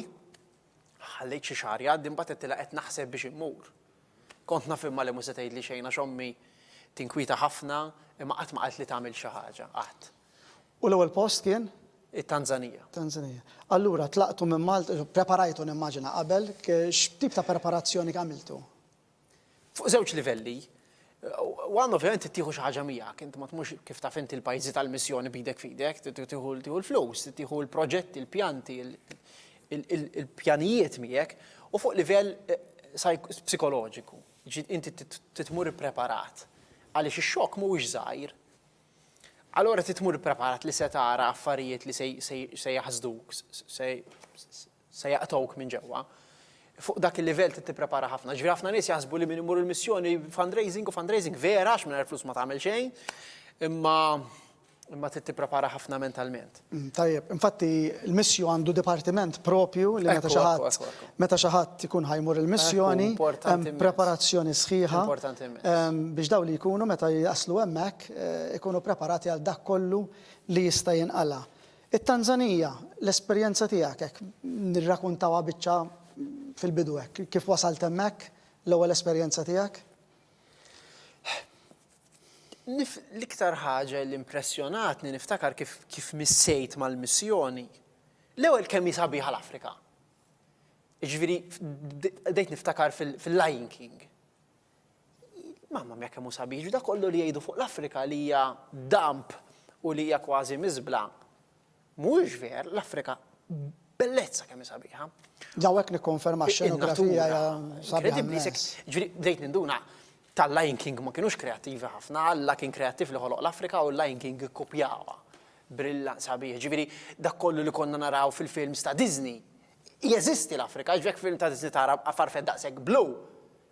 ħallejt xi xahar jgħaddi mbagħad għedtilha qed naħseb biex immur. Kont naf imma li mhux se tgħidli xejn għax ommi tinkwieta ħafna imma qatt ma qaltli tagħmel xi ħaġa, qatt. U l-ewwel post kien? It-Tanzanija. Tanzanija. Allura tlaqtu minn Malta, preparajtu nimmaġina qabel, x'tip ta' preparazzjoni għamiltu? Fuq żewġ livelli. One ovvjament trid tieħu xi ħaġa miegħek, inti ma tmurx kif taf inti l-pajjiżi tal-missjoni b'idek f'idek, trid tieħu l-flus, trid tieħu l-proġetti, l-pjanti, il-pjanijiet miegħek u fuq livell psikoloġiku. Inti trid tmur ippreparat għaliex ix-xokk mhuwiex żgħir. Allura trid tmur ippreparat li se tara affarijiet li se jaħsduk, se jaqtgħuk minn ġewwa. Fuq dak il-livell trid tipprepara ħafna. Ġifieri ħafna nies jaħsbu li min imur il-missjoni fundraising u fundraising vera għax mingħajr flus ma tagħmel xejn, imma imma trid tipprepara ħafna mentalment. Mm, tajjeb, infatti il-missju għandu dipartiment propju li meta xi ħadd meta xi ħadd ikun ħajmur il-missjoni, hemm preparazzjoni sħiħa biex dawn li jkunu meta jaslu hemmhekk eh, ikunu preparati għal dak kollu li jista' jinqala. It-Tanzanija, l-esperjenza tiegħek hekk nirrakuntawha biċċa fil-bidu hekk, kif wasalt hemmhekk, l-ewwel esperjenza tiegħek? L-iktar ħaġa li impressjonatni niftakar kif kif missejt mal-missjoni, l-ewwel kemm hi sabiħa l-Afrika. Jiġifieri bdejt niftakar fil-Lion King. Mamma mia kemm hu sabiħ, dak kollu li jgħidu fuq l-Afrika li hija dump u li hija kważi miżbla. Mhuwiex ver, l-Afrika bellezza kemm hi sabiħa. Hawnhekk nikkonferma x-xenografija hija sabiħa. Ġifieri bdejt ninduna tal-Lion King ma kinux kreattivi ħafna, Alla kien kreattiv li ħoloq l-Afrika u l-Lion King ikkupjawha. Brilla sabiħ, ġifieri dak kollu li konna naraw fil-films ta' Disney. Jeżisti l-Afrika, ġifieri jekk film ta' Disney tara farfett daqshekk blu,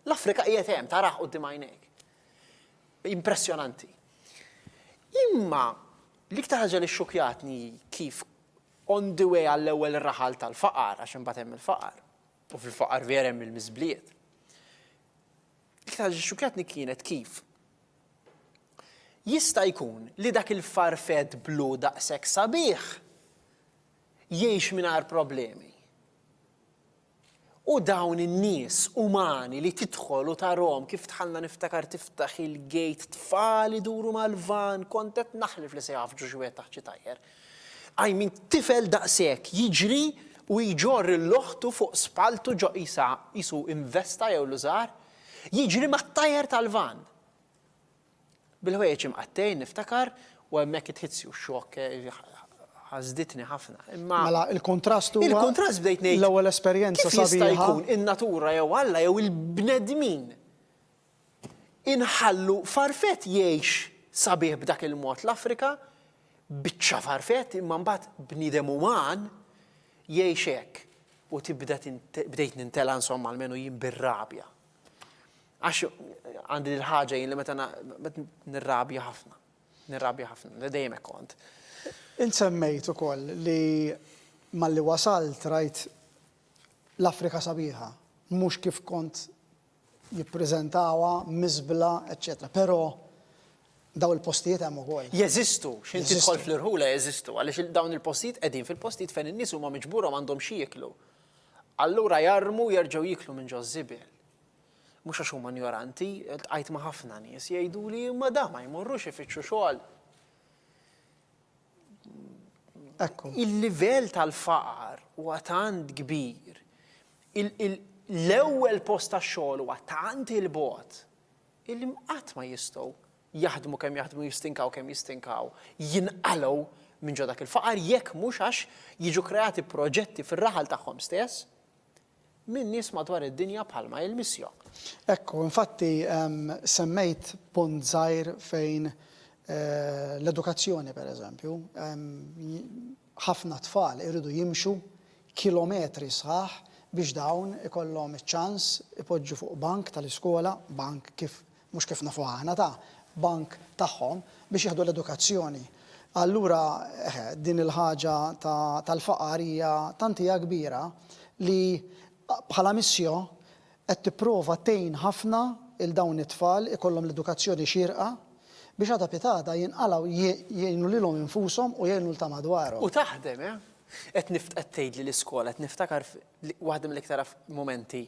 L-Afrika qiegħed hemm, tarah quddiem għajnejk. Impressjonanti. Imma l-iktar ħaġa li xxukjatni hi kif on the way għall-ewwel raħal tal-faqar, għax imbagħad hemm il-faqar, u fil-faqar vera hemm il-miżbliet. L-iktar ħaġa li xxukjatni kienet kif jista' jkun li dak il-farfett blu daqshekk sabiħ jgħix mingħajr problemi. U dawn in-nies umani li tidħol u tarhom kif dħalna niftakar tiftaħ il-gate tfal iduru mal-van kont qed naħlef li se jgħaffġu xi wieħed taħt xi tajer. I mean tifel daqshekk jiġri u jġorr 'l oħtu fuq spalltu ġo qisha qisu investa jew lużar, jiġri mat-tajer tal-van. Bil-ħwejjeġ imqattgħin niftakar u hemmhekk it hits you x-xokk ħasditni ħafna. Imma. Mela il-kuntrast huwa. Il-kuntrast bdejt ngħid. L-ewwel esperjenza sabiħa. Kif jista' jkun in-natura jew Alla jew il-bnedmin inħallu farfett jgħix sabiħ b'dak il-mod l-Afrika, biċċa farfett imma mbagħad bniedem uman jgħix hekk u tibda bdejt nintela' insomma almenu jien bir-rabja. Għax għandi dil-ħaġa jien li meta nirrabja ħafna. Nirrabja ħafna, dejjem hekk kont. Int semmejt ukoll li malli wasalt rajt l-Afrika sabiħa, mhux kif kont jippreżentawha, miżbla, eċċetera. Però dawn il-postijiet hemm ukoll. Jeżistu, x'ħin tidħol fl-irħula jeżistu, għaliex dawn il-postijiet qegħdin fil-postijiet fejn in-nies huma miġbura u m'għandhomx x'jieklu. Allura jarmu u jerġgħu jieklu minn ġoż-żibel. Mhux għax huma injoranti, iltqajt ma' ħafna nies jgħiduli imma da ma jmorrux ifittxu xogħol. Ekku. Il-livell tal-faqar huwa tant kbir. L-ewwel post tax-xogħol huwa tant 'il bogħod illi qatt ma jistgħu jaħdmu kemm jaħdmu jistinkaw kemm jistinkaw jinqalgħu minn ġo dak il-faqar jekk mhux għax jiġu kreati proġetti fir-raħal tagħhom stess minn nies madwar id-dinja bħalma hi l-Missio. Ekku, infatti semmejt punt żgħir fejn l-edukazzjoni per eżempju, ħafna tfal iridu jimxu kilometri sħaħ biex dawn ikollhom iċ-ċans ipoġġu fuq bank tal-iskola, bank kif mhux kif nafuha aħna ta' bank tagħhom biex jieħdu l-edukazzjoni. Allura, eħe, din il-ħaġa ta' tal-faqar hija tant hija kbira li bħala Missio qed tipprova tgħin ħafna 'il dawn it-tfal ikollhom l-edukazzjoni xierqa biex għada pitgħada jinqalgħu jgħinu lilhom infushom u jgħinu 'l ta' madwarhom. U taħdem, eh? Qed nift qed tgħidli l-iskola, qed niftakar waħda mill-iktar mumenti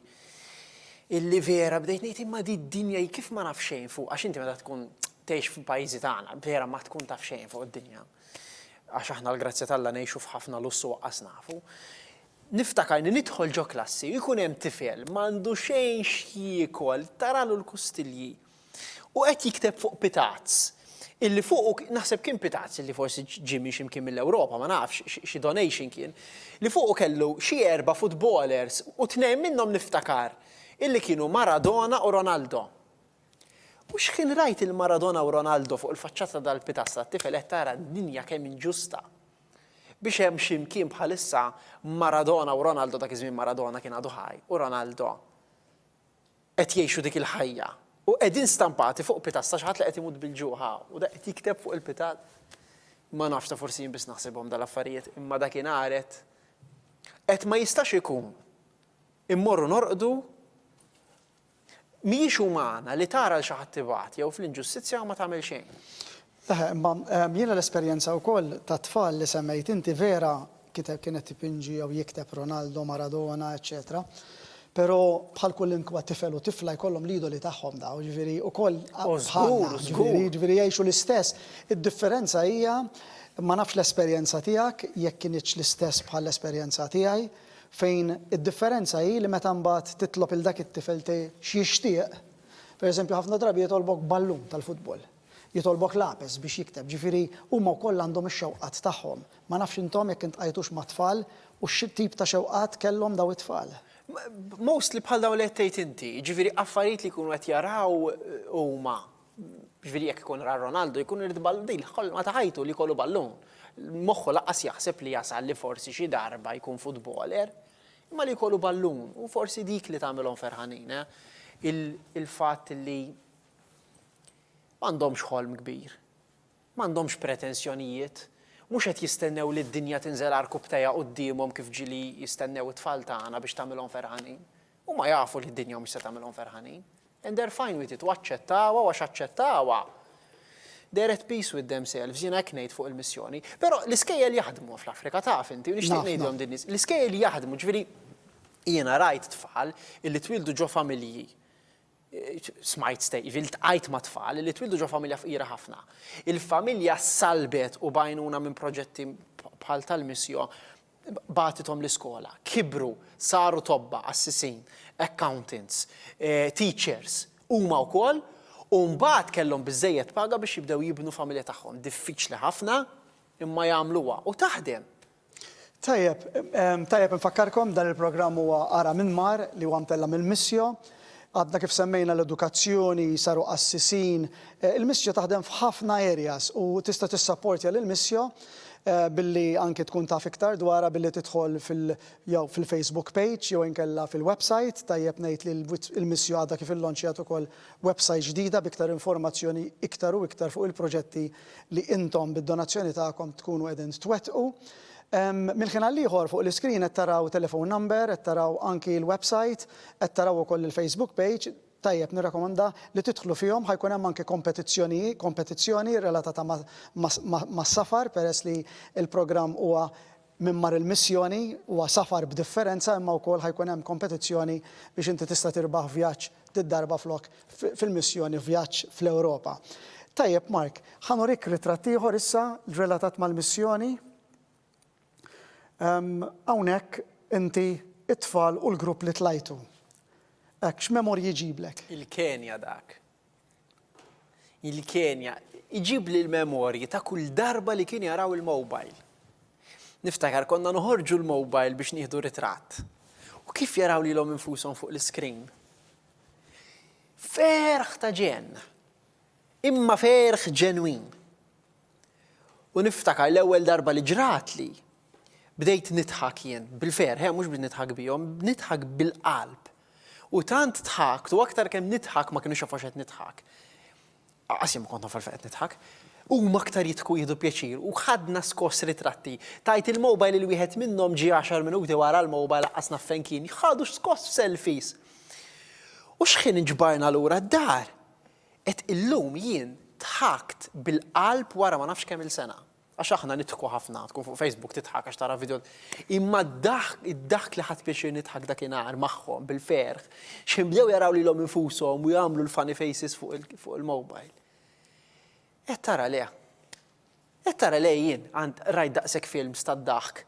illi vera bdejt ngħid imma di d-dinja kif ma naf xejn fuq, għax inti meta tkun tgħix fil-pajjiżi tagħna, vera ma tkun taf xejn fuq id-dinja. Għax aħna l-grazzja t'Alla ngħixu f'ħafna lussu waqqas nafu. Niftakar li nidħol ġo klassi u jkun hemm tifel m'għandu xejn x'jiekol, taralu l-kustilji. U qed jikteb fuq pitazz illi fuqu, naħseb kien pitazz illi forsi ġie minn xi mkien mill-Ewropa, ma nafx, xi donation kien, li fuqu kellu xi erba' footballers u tnejn minnhom niftakar illi kienu Maradona u Ronaldo. U x'ħin rajt il-Maradona u Ronaldo fuq il-faċċata ta' dal-pitazz tat-tifel qed tara d-dinja kemm inġusta. Biex hemm xi mkien bħalissa Maradona u Ronaldo, dak iż-żmien Maradona kien għadu ħaj, u Ronaldo qed jgħixu dik il-ħajja u qegħdin stampati fuq pitazz ta' xi ħadd li qed imut bil-ġuħ hawn u dak qed jikteb fuq il-pitazz. Ma nafx ta' forsi jien biss naħsibhom dal-affarijiet imma dakinhar għedt qed ma jistax ikun immorru norqdu mhijiex umana li tara 'l xi ħadd ibati jew fl-inġustizzja u ma tagħmel xejn. Eħe, imma jiena l-esperjenza wkoll tat-tfal li semmejt inti vera kiteb kien qed ipinġi jew jikteb Ronaldo, Maradona, eċċetera. Però bħal kulinkwa tifel u tifla jkollhom l-idoli tagħhom dawn, jiġifieri wkoll bħalna, jiġifieri jiġifieri jgħixu l-istess. Id-differenza hija, ma nafx l-esperjenza tiegħek jekk kinitx l-istess bħall-esperjenza tiegħi, fejn id-differenza hi li meta mbagħad titlob 'il dak it-tifel x'jixtieq, pereżempju ħafna drabi jitolbok ballun tal-futbol. Jitolbok lapes biex jikteb, ġifieri huma wkoll għandhom ix-xewqat tagħhom. Ma nafx intom jekk intqajtux mat-tfal u xi tip ta' xewqat kellhom dawn it-tfal. Mostly bħal dawn li qed tgħid inti, jiġifieri affarijiet li jkunu qed jaraw huma. Jiġifieri jekk ikun ra Ronaldo jkun irid ballun, din il-ħolma ta' ħajtu li jkollu ballun. Moħħu lanqas jaħseb li jasal li forsi xi darba jkun footballer, imma li jkollu ballun u forsi dik li tagħmilhom ferħanin, eh. Il-fatt li M'għandhomx ħolm kbir. M'għandhomx pretensjonijiet. Mhux qed jistennew li d-dinja tinżel għarkupptejha quddiemhom kif ġieli jistennew it-tfal tagħna biex tagħmilhom ferħanin. Huma jafu li d-dinja mhux se tagħmilhom ferħanin. And they're fine with it u aċċettawha u għax aċċettawha, they're at peace with themselves, jiena hekk ngħid fuq il-missjoni. Però l-iskejjel jaħdmu fl-Afrika, taf inti, u nixtieq ngħidilhom din nies. L-iskejjel jaħdmu, ġifieri jiena rajt tfal illi twieldu ġo familji smajt stejjer, jiġifieri ltqajt ma' tfal li twieldu ġo familja fqira ħafna. Il-familja salbet u b'għajnuna minn proġetti bħal tal-Missio bagħtithom l-iskola. Kibru, saru tobba, qassisin, accountants, teachers, huma wkoll, U mbagħad kellhom biżżejjed paga biex jibdew jibnu familja tagħhom. Diffiċli ħafna, imma jagħmluha u taħdem. Tajjeb, tajjeb infakkarkom dan il-programm huwa Ara Min Mar li huwa mtella' mill-Missio. Għadna kif semmejna l-edukazzjoni, saru qassisin. Il-Missio taħdem f'ħafna areas u tista' tissapportja lill-Missio billi anki tkun taf iktar dwarha billi tidħol fil jew fil-Facebook page jew inkella fil-website. Tajjeb ngħid li l-Missio għadha kif illonċjat ukoll website ġdida b'iktar informazzjoni iktar u iktar fuq il-proġetti li intom bid-donazzjoni tagħkom tkunu qegħdin twettqu. Mill-ħin għall-ieħor fuq l-iscreen qed taraw telephone number, qed taraw anki l-website, qed taraw ukoll il-Facebook page, tajjeb nirrakkomanda li tidħlu fihom, ħa jkun hemm anki kompetizzjoni, kompetizzjoni relatata mas-safar peress li l-programm huwa Min mar il-missjoni huwa safar b'differenza imma wkoll ħa jkun hemm kompetizzjoni biex inti tista' tirbaħ vjaġġ did-darba flok fil-missjoni vjaġġ fl-Ewropa. Tajjeb Mark, ħa nurik ritratt ieħor issa relatat mal-missjoni. Hawnhekk inti, it-tfal u l-grupp li tlajtu. Hekk, x'memorji jġiblek? Il-Kenja dak. Il-Kenja. Iġibli l-memorji ta' kull darba li kien jaraw il-mobile. Niftakar konna noħorġu l-mobile biex nieħdu ritratt. U kif jaraw lilhom infushom fuq l-iskrin. Ferħ ta' ġenn. Imma ferħ ġenwin. U niftakar l-ewwel darba li ġratli, bdejt nidħak jien, bil-ferħ, eh, mhux biex nidħak bihom, nidħak bil-qalb. U tant dħakt, u aktar kemm nidħak ma kinux jafu għax qed nidħak. Qas jien ma kont naf għalfejn qed nidħak. Huma aktar jidħku jieħdu pjaċir u ħadna skoss ritratti. Tajt il-mobile lil wieħed minnhom ġie għaxar minuti wara l-mobile lanqas naf fejn kien, ħadu skoss selfies. U x'ħin inġbarna lura d-dar, Għedt illum jien dħakt bil-qalb wara ma nafx kemm-il sena. Għax aħna nidħku ħafna, tkun fuq Facebook tidħak għax tara video. Imma d-daħk, id-daħk li ħadt pjaċir nidħak dakinhar magħhom bil-ferħ, x'ħin bdew jaraw lilhom infushom u jagħmlu l-funny faces fuq il-mobile. Qed tara le. Qed tara le jien għand rajt daqshekk films tad-daħk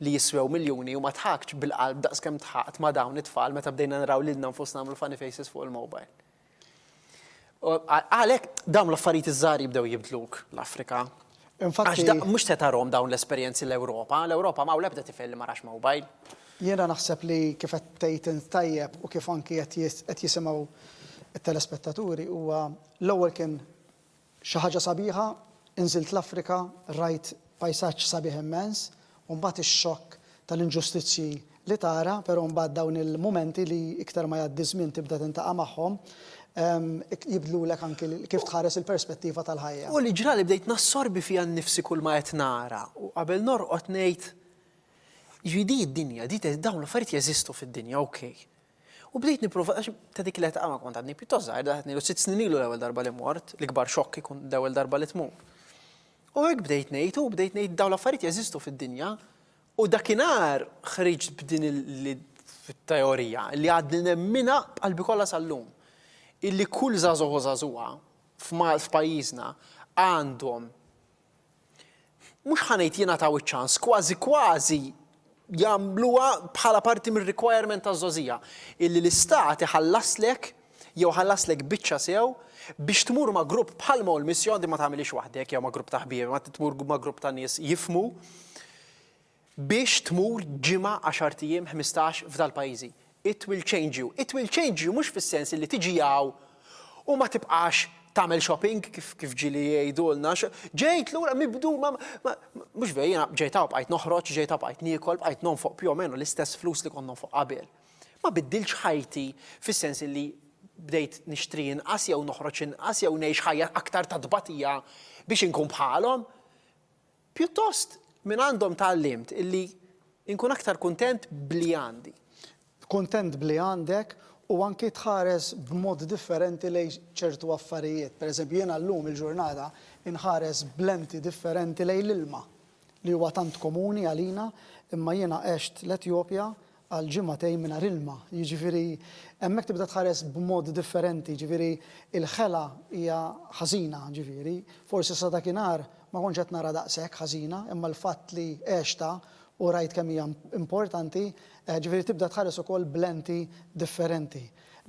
li jiswew miljuni u ma dħaktx bil-qalb daqskemm dħaqt ma' dawn it-tfal meta bdejna naraw lilna nfusna nagħmlu funny faces fuq il-mobile. Għalhekk dawn l-affarijiet iż-żgħar jibdew jibdluk l-Afrika. Infatti. Għax mhux se tarhom dawn l-esperjenzi l-Ewropa, l-Ewropa m'hawn l-ebda tifel li ma rax mobile. Jiena naħseb li kif qed tgħid int tajjeb u kif anki qed jisimgħu t-telespettaturi huwa l-ewwel kien Xi ħaġa sabiħa, inżilt l-Afrika, rajt pajsaġġ sabiħ immens, u mbagħad ix-xokk tal-inġustizzji li tara, però mbagħad dawn il-mumenti li iktar ma jgħaddi ż-żmien tibda tintaqa' magħhom, jibdlulek anki kif tħares il-perspettiva tal-ħajja. U li ġrali bdejt nassorbi fija nnifsi kulma qed nara u qabel norqod ngħid, jiġifieri di d-dinja, di dawn l-affarijiet jeżistu fid-dinja, okej. U bdejt nipprova, għax ta' dik l-età ma kont għadni pjuttost żgħir, dak ngħidu sitt snin ilu l-ewwel darba li mort, l-ikbar xokk ikun l-ewwel darba li tmur. U hekk bdejt ngħid, u bdejt ngħid dawn l-affarijiet jeżistu fid-dinja. U dakinhar ħriġt b'din il-teorija li għadni nemminha b'qalbi kollha sal-lum. Illi kull żagħżugħ u żagħżugħa f'pajjiżna għandhom mhux ħa ngħid jingħataw iċ-ċans, kważi kważi jagħmluha bħala parti mir-requirement taż-żgħożija, illi l-istat iħallaslek jew iħallaslek biċċa sew biex tmur ma' grupp bħalma hu l-missjon, din ma tagħmilhiex waħdek jew ma' grupp ta' ħbieb, imma tmur ma' grupp ta' nies jifhmu, biex tmur ġimgħa, għaxart ijiem, 15 f'dal-pajjiżi. It will change you. It will change you mhux fis-sens illi tiġi hawn u ma tibqax tagħmel shopping kif kif ġieli jgħidulna, ġejt lura mibdul ma ma mhux veru jiena ġejt hawn bqajt noħroġ, ġejt hawn bqajt niekol, bqajt nonfoq più o meno l-istess flus li kont nonfoq qabel. Ma biddiltx ħajti fis-sens illi bdejt nixtri inqas jew noħroġ inqas jew ngħix ħajja aktar ta' tbatija biex inkun bħalhom. Pjuttost, mingħandhom tgħallimt illi nkun aktar kuntent b'li għandi. Kuntent b'li għandek u anki tħares b'mod differenti lejn ċertu affarijiet. Per eżempju, jiena llum il-ġurnata inħares b'lenti differenti lejn l-ilma, li huwa tant komuni għalina, imma jiena għext l-Etjopja għal ġimagħtejn mingħajr ilma. Jiġifieri hemmhekk tibda tħares b'mod differenti, jiġifieri l-ħela hija ħażina, jiġifieri forsi sa dakinhar ma kontx qed nara daqshekk ħażina, imma l-fatt li għextha. u rajt kemm hija importanti, ġifieri tibda tħares ukoll b'lenti differenti.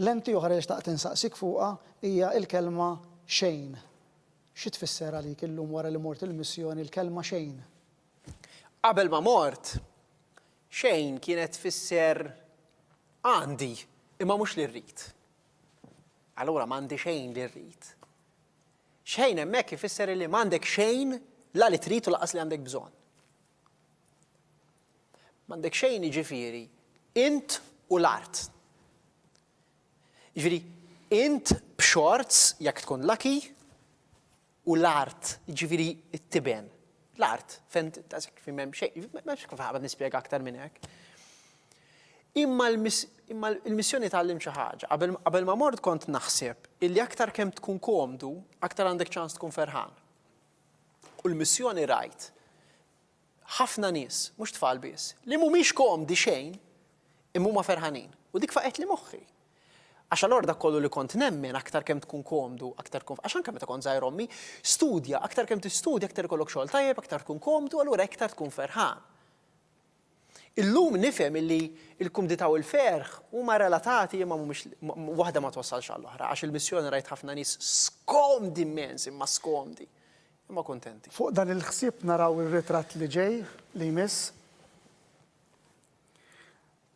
Lenti oħra li xtaqt insaqsik fuqha hija l-kelma xejn. Xi tfisser għalik illum wara li mort il-missjoni l-kelma xejn? Qabel ma mort, xejn kienet tfisser għandi, imma mhux li rrid. Allura m'għandi xejn li rrid. Xejn hemmhekk ifisser li m'għandek xejn la li trid u lanqas li għandek bżonn. M'għandek xejn jiġifieri int u l-art. Jiġifieri int b'xorts jekk tkun lucky u l-art, jiġifieri t-tiben. L-art, fejn daqshekk fejn m'hemm xejn, m'hemmx kif ħabad nispjega aktar minn hekk. Imma l-missjoni tgħallimt xi ħaġa. Qabel ma mort kont naħseb illi aktar kemm tkun komdu, aktar għandek ċans tkun ferħan. U l-missjoni rajt ħafna nies, mhux tfal biss, li mhumiex komdi xejn, imma huma ferħanin. U dik faqgħetli moħħi. Għax allura dak kollu li kont nemmen, aktar kemm tkun komdu, aktar tkun, għax anke meta kont żgħir ommi, studja, aktar kemm tistudja, aktar ikollok xogħol tajjeb, aktar tkun komdu, allura iktar tkun ferħan. Illum nifhem illi l-kumdità u l-ferħ huma relatati imma mhumiex waħda ma twassalx għall-oħra, għax il-missjoni rajt ħafna nies skomdi immens, imma skomdi, imma kuntenti. Fuq dan il-ħsieb naraw ir-ritratt li ġej, li jmiss.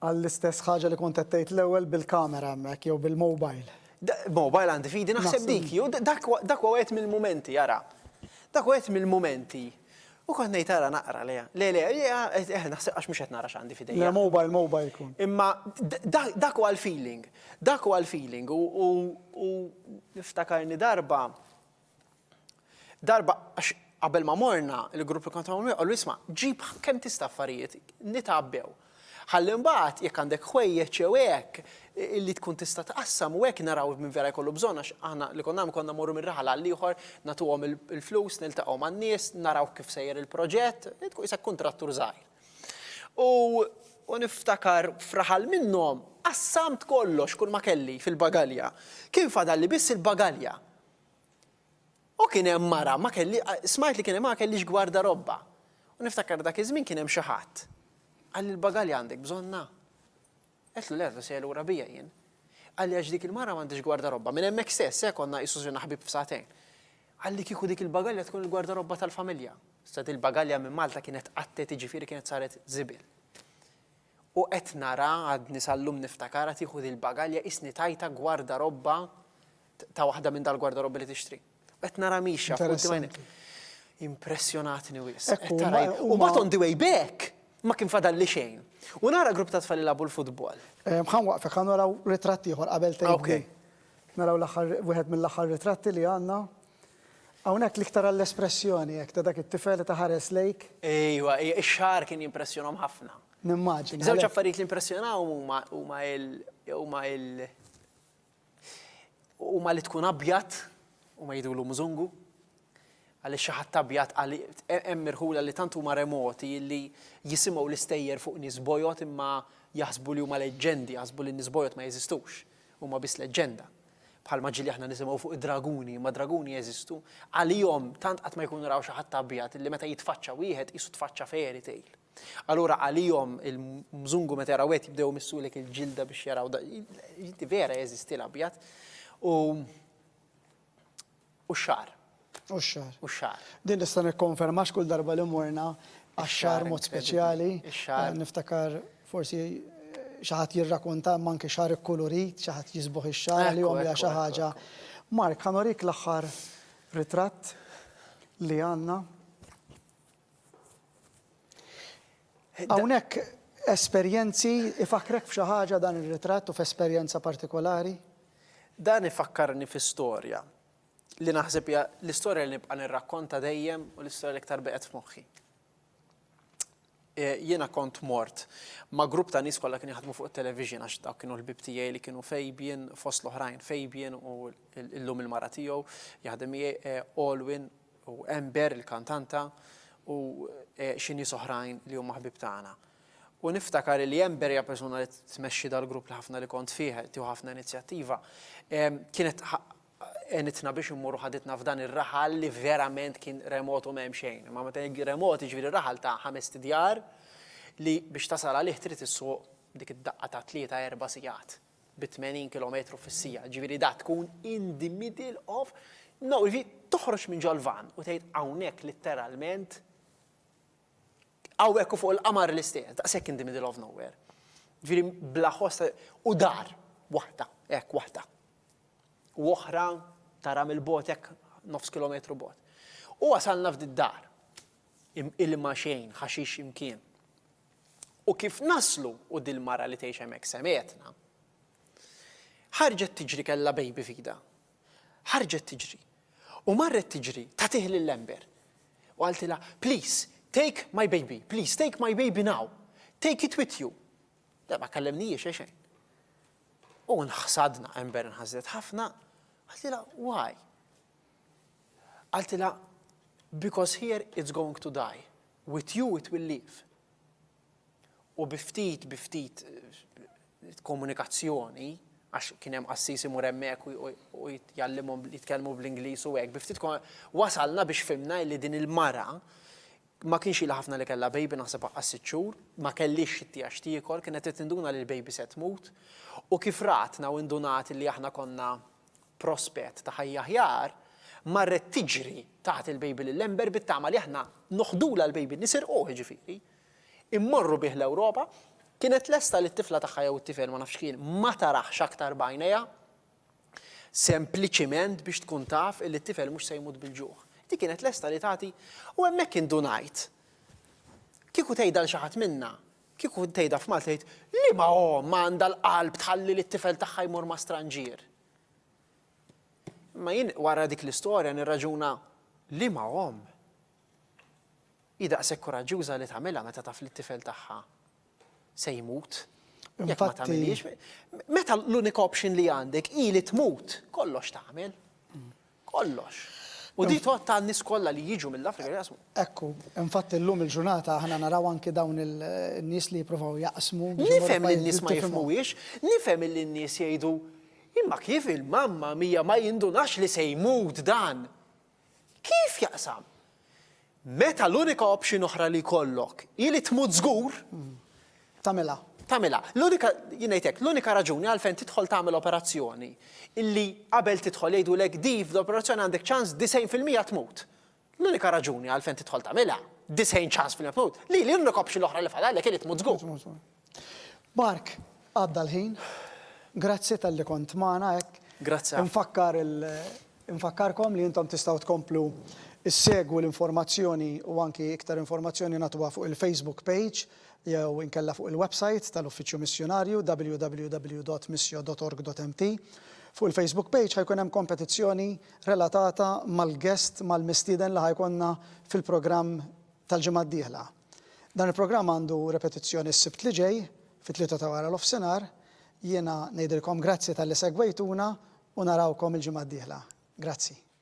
Għall-istess ħaġa li kont qed tgħid l-ewwel bil-kamera hemmhekk jew bil-mobile. Mobile għandi f'idi naħseb dik hi, u dak huwa wieħed mill-mumenti, ara. Dak huwa wieħed mill-mumenti. U kont ngħid ara naqra le, le, le, eh naħseb għax mhux qed nara x'għandi f'idejja. Le mobile, mobile jkun. Imma dak huwa l-feeling, dak huwa l-feeling u niftakarni darba Darba, għax qabel ma morna, il-grupp li kont magħmul qalu isma' ġib kemm tista' affarijiet, nitgħabbew. Ħalli mbagħad jekk għandek ħwejjeġ jew hekk illi tkun tista' tqassam u hekk naraw min vera jkollu bżonn għax aħna li konna nagħmlu konna mmorru minn raħal għal ieħor, nagħtuhom il-flus, niltaqgħu man-nies, naraw kif sejjer il-proġett, tkun qisek kuntrattur żgħir. U u niftakar f'raħal minnhom qassamt kollox kull ma kelli fil-bagalja. Kien fadalli biss il-bagalja. U kien hemm mara, ma kelli, smajt li kien hemm mara ma kellhiex gwardarobba. U niftakar dak iż-żmien kien hemm xi ħadd. Qalli l-bagalja għandek bżonnha? Għedtlu le, għedtlu sejjer lura bija jien. Qalli għax dik il-mara m'għandhiex gwardarobba. Minn hemmhekk stess, eh, konna qisu sirna ħbieb f'sagħtejn. Qalli kieku dik il-bagalja tkun il-gwardarobba tal-familja. Issa dil-bagalja minn Malta kienet tqattgħet jiġifieri kienet saret żibel. U qed nara, għadni sal-lum niftakarha, tieħu dil-bagalja qisni tajtha gwardarobba ta' waħda minn dal-gwardarobbi li tixtri. U qed nara mixja quddiem għajnejja. Impressjonatni wisq. Qed tara U mbagħad on the way back ma kien fadalli xejn. U nara grupp ta' tfal jilagħbu l-futbol. Ħa nwaqqfek, ħa naraw ritratt ieħor qabel tgħid di. Naraw l-aħħar wieħed mill-aħħar ritratti li għandna. Hawnhekk l-iktar għall-espressjoni hekk ta' dak it-tifel li taħares lejk. Ejwa, ix-xagħar kien jimpressjonahom ħafna. Nimmaġina. Żewġ affarijiet li impressjonahom huma huma il huma il huma li tkun abjad, huma jgħidulu mżungu, għaliex xi ħadd abjad qal hemm irħula li tant huma remoti li jisimgħu l-istejjer fuq nies bojod imma jaħsbu li huma leġġendi, jaħsbu li n-nies bojod ma jeżistux, huma biss leġġenda. Bħalma ġieli aħna nisimgħu fuq id-draguni, imma d-draguni jeżistu. Għalihom tant qatt ma jkunu raw xi ħadd abjad li meta jitfaċċa wieħed qisu tfaċċa fairy tale. Allura għalihom il-mżungu meta jaraw wieħed jibdew imissulek il-ġilda biex jaraw da. Inti vera jeżisti l-abjad. U u x-xagħar. U x-xagħar. U x-xagħar. Din nista' nikkonferma għax kull darba li morna għax-xagħar mod speċjali. Ix-xagħar. Niftakar forsi xi ħadd jirrakonta imma anke xagħar ikkulurit, xi ħadd jiżbogħ ix-xagħar għalihom hija xi ħaġa. Mark, ħa norik l-aħħar ritratt li għandna. Hawnhekk esperjenzi, ifakkrek f'xi ħaġa dan ir-ritratt u f'esperjenza partikolari? Dan ifakkarni fi storja li naħseb hija l-istorja li nibqa' nirrakkonta dejjem u l-istorja li iktar beqgħet f'moħħi. Jiena kont mort ma' grupp ta' nies kollha kienu jaħdmu fuq it-television għax dawk kienu l-ħbieb tiegħi li kienu Fabian fost l-oħrajn, Fabian u llum il-mara tiegħu jaħdem miegħi, Alwyn u Amber il-kantanta u xi nies oħrajn li huma ħbieb tagħna. U niftakar li Amber hija persuna li tmexxi dal-grupp li ħafna li kont fih, tieħu ħafna inizjattiva, kienet għenitna biex immorru ħaditna f'dan ir-raħal li verament kien remot u m'hemm xejn. Imma meta ngħid remot jiġifieri raħal ta' ħamest idjar. li biex tasal għalih trid issuq dik id-daqqa ta' tlieta erba' sigħat bi 80 kilometru fis-siegħa. Ġifieri da tkun in the middle of no, ġifieri toħroġ minn ġol-van u tgħid hawnhekk litteralment hawnhekk u fuq il-qamar l-istess, daqshekk in the middle of nowhere. Ġifieri bla ħoss u dar waħda, hekk waħda. U oħra tara mill-bogħod hekk nofs kilometru bogħod. U wasalna f'did-dar. Ilma xejn, ħaxix imkien. U kif naslu u dil-mara li tgħix hemmhekk semgħetna, ħarġet tiġri kellha baby f'idha. Ħarġet tiġri. U marret tiġri tagħtih lil Amber. U qaltilha, please, take my baby, please, take my baby now. Take it with you. Le, ma kellemnijiex eh, xejn. U nħsadna, Amber nħasdet ħafna, qaltilha, why? Qaltilha, because here it's going to die. With you it will live. U bi ftit bi ftit komunikazzjoni, għax kien hemm qassis imur hemmhekk u jgħallimhom jitkellmu bl-Ingliż u hekk, bi ftit wasalna biex fhimna li din il-mara ma kienx ilha ħafna li kellha baby naħseb aqqas sitt xhur, ma kellhiex x'ittiha x'tiekol, kienet qed tinduna li l-baby se tmut u kif ratna u indunat li aħna konna prospett ta' ħajja aħjar, marret tiġri tagħti l-baby lil Amber bit-tama li aħna noħdulha l-baby, nisirquh jiġifieri, immorru bih l-Ewropa. Kienet lesta li t-tifla tagħha jew it-tifel ma nafx x'kien ma tarahx aktar b'għajnejha, sempliċiment biex tkun taf illi t-tifel mhux se jmut bil-ġuħ. Di kienet lesta li tagħti u hemmhekk indunajt. Kieku tgħidha 'l xi ħadd minna, kieku tgħidha f'Malta tgħid, liema omm għandha l-qalb tħalli lit-tifel tagħha jmur ma' stranġier? Imma jien wara dik l-istorja nirraġuna liema omm hi daqshekk kuraġġjuża li tagħmilha meta taf li t-tifel tagħha se jmut. Jekk ma tagħmilhiex, meta l-unika option li għandek hi li tmut, kollox tagħmel. Kollox. U di tgħodd għan-nies kollha li jiġu mill-Afrika li jaqsmu. Ekku, infatti llum il-ġurnata aħna naraw anki dawn in-nies li jippruvaw jaqsmu biex imorru Nifhem li n-nies f'pajjiżi ma tifhimhom. jifhmuhiex, nifhem illi n-nies jgħidu, imma kif il-mamma mia ma jindunax li se jmut dan? Kif jaqsam? Meta l-unika option oħra li jkollok hi li tmut żgur. Tagħmilha. Tagħmilha. L-unika, jien ngħid hekk, l-unika raġuni għalfejn tidħol tagħmel operazzjoni illi qabel tidħol jgħidulek di fl-operazzjoni għandek ċans 90% tmut. L-unika raġuni għalfejn tidħol tagħmilha, 90 ċans fil-mija tmut, li l-unika option l-oħra li fadallek hi li tmut żgur. Mark, għadda l-ħin. Grazzi talli kont magħna hekk. Grazzi ħafna. Infakkar il Infakkarkom li intom tistgħu tkomplu issegwu l-informazzjoni u anki iktar informazzjoni nagħtuha fuq il-Facebook page jew inkella fuq il-website tal-Uffiċċju Missjunarju www.missio.org.mt. Fuq il-Facebook page ħa jkun hemm kompetizzjoni relatata mal-guest, mal-mistieden li ħa jkollna fil-programm tal-ġimgħa d-dieħla. Dan il-programm għandu repetizzjoni s-Sibt li ġej, fit-tlieta ta' wara nofsinhar. Jiena ngħidilkom grazzi talli segwejtuna u narawkom il-ġimgħa d-dieħla. Grazzi.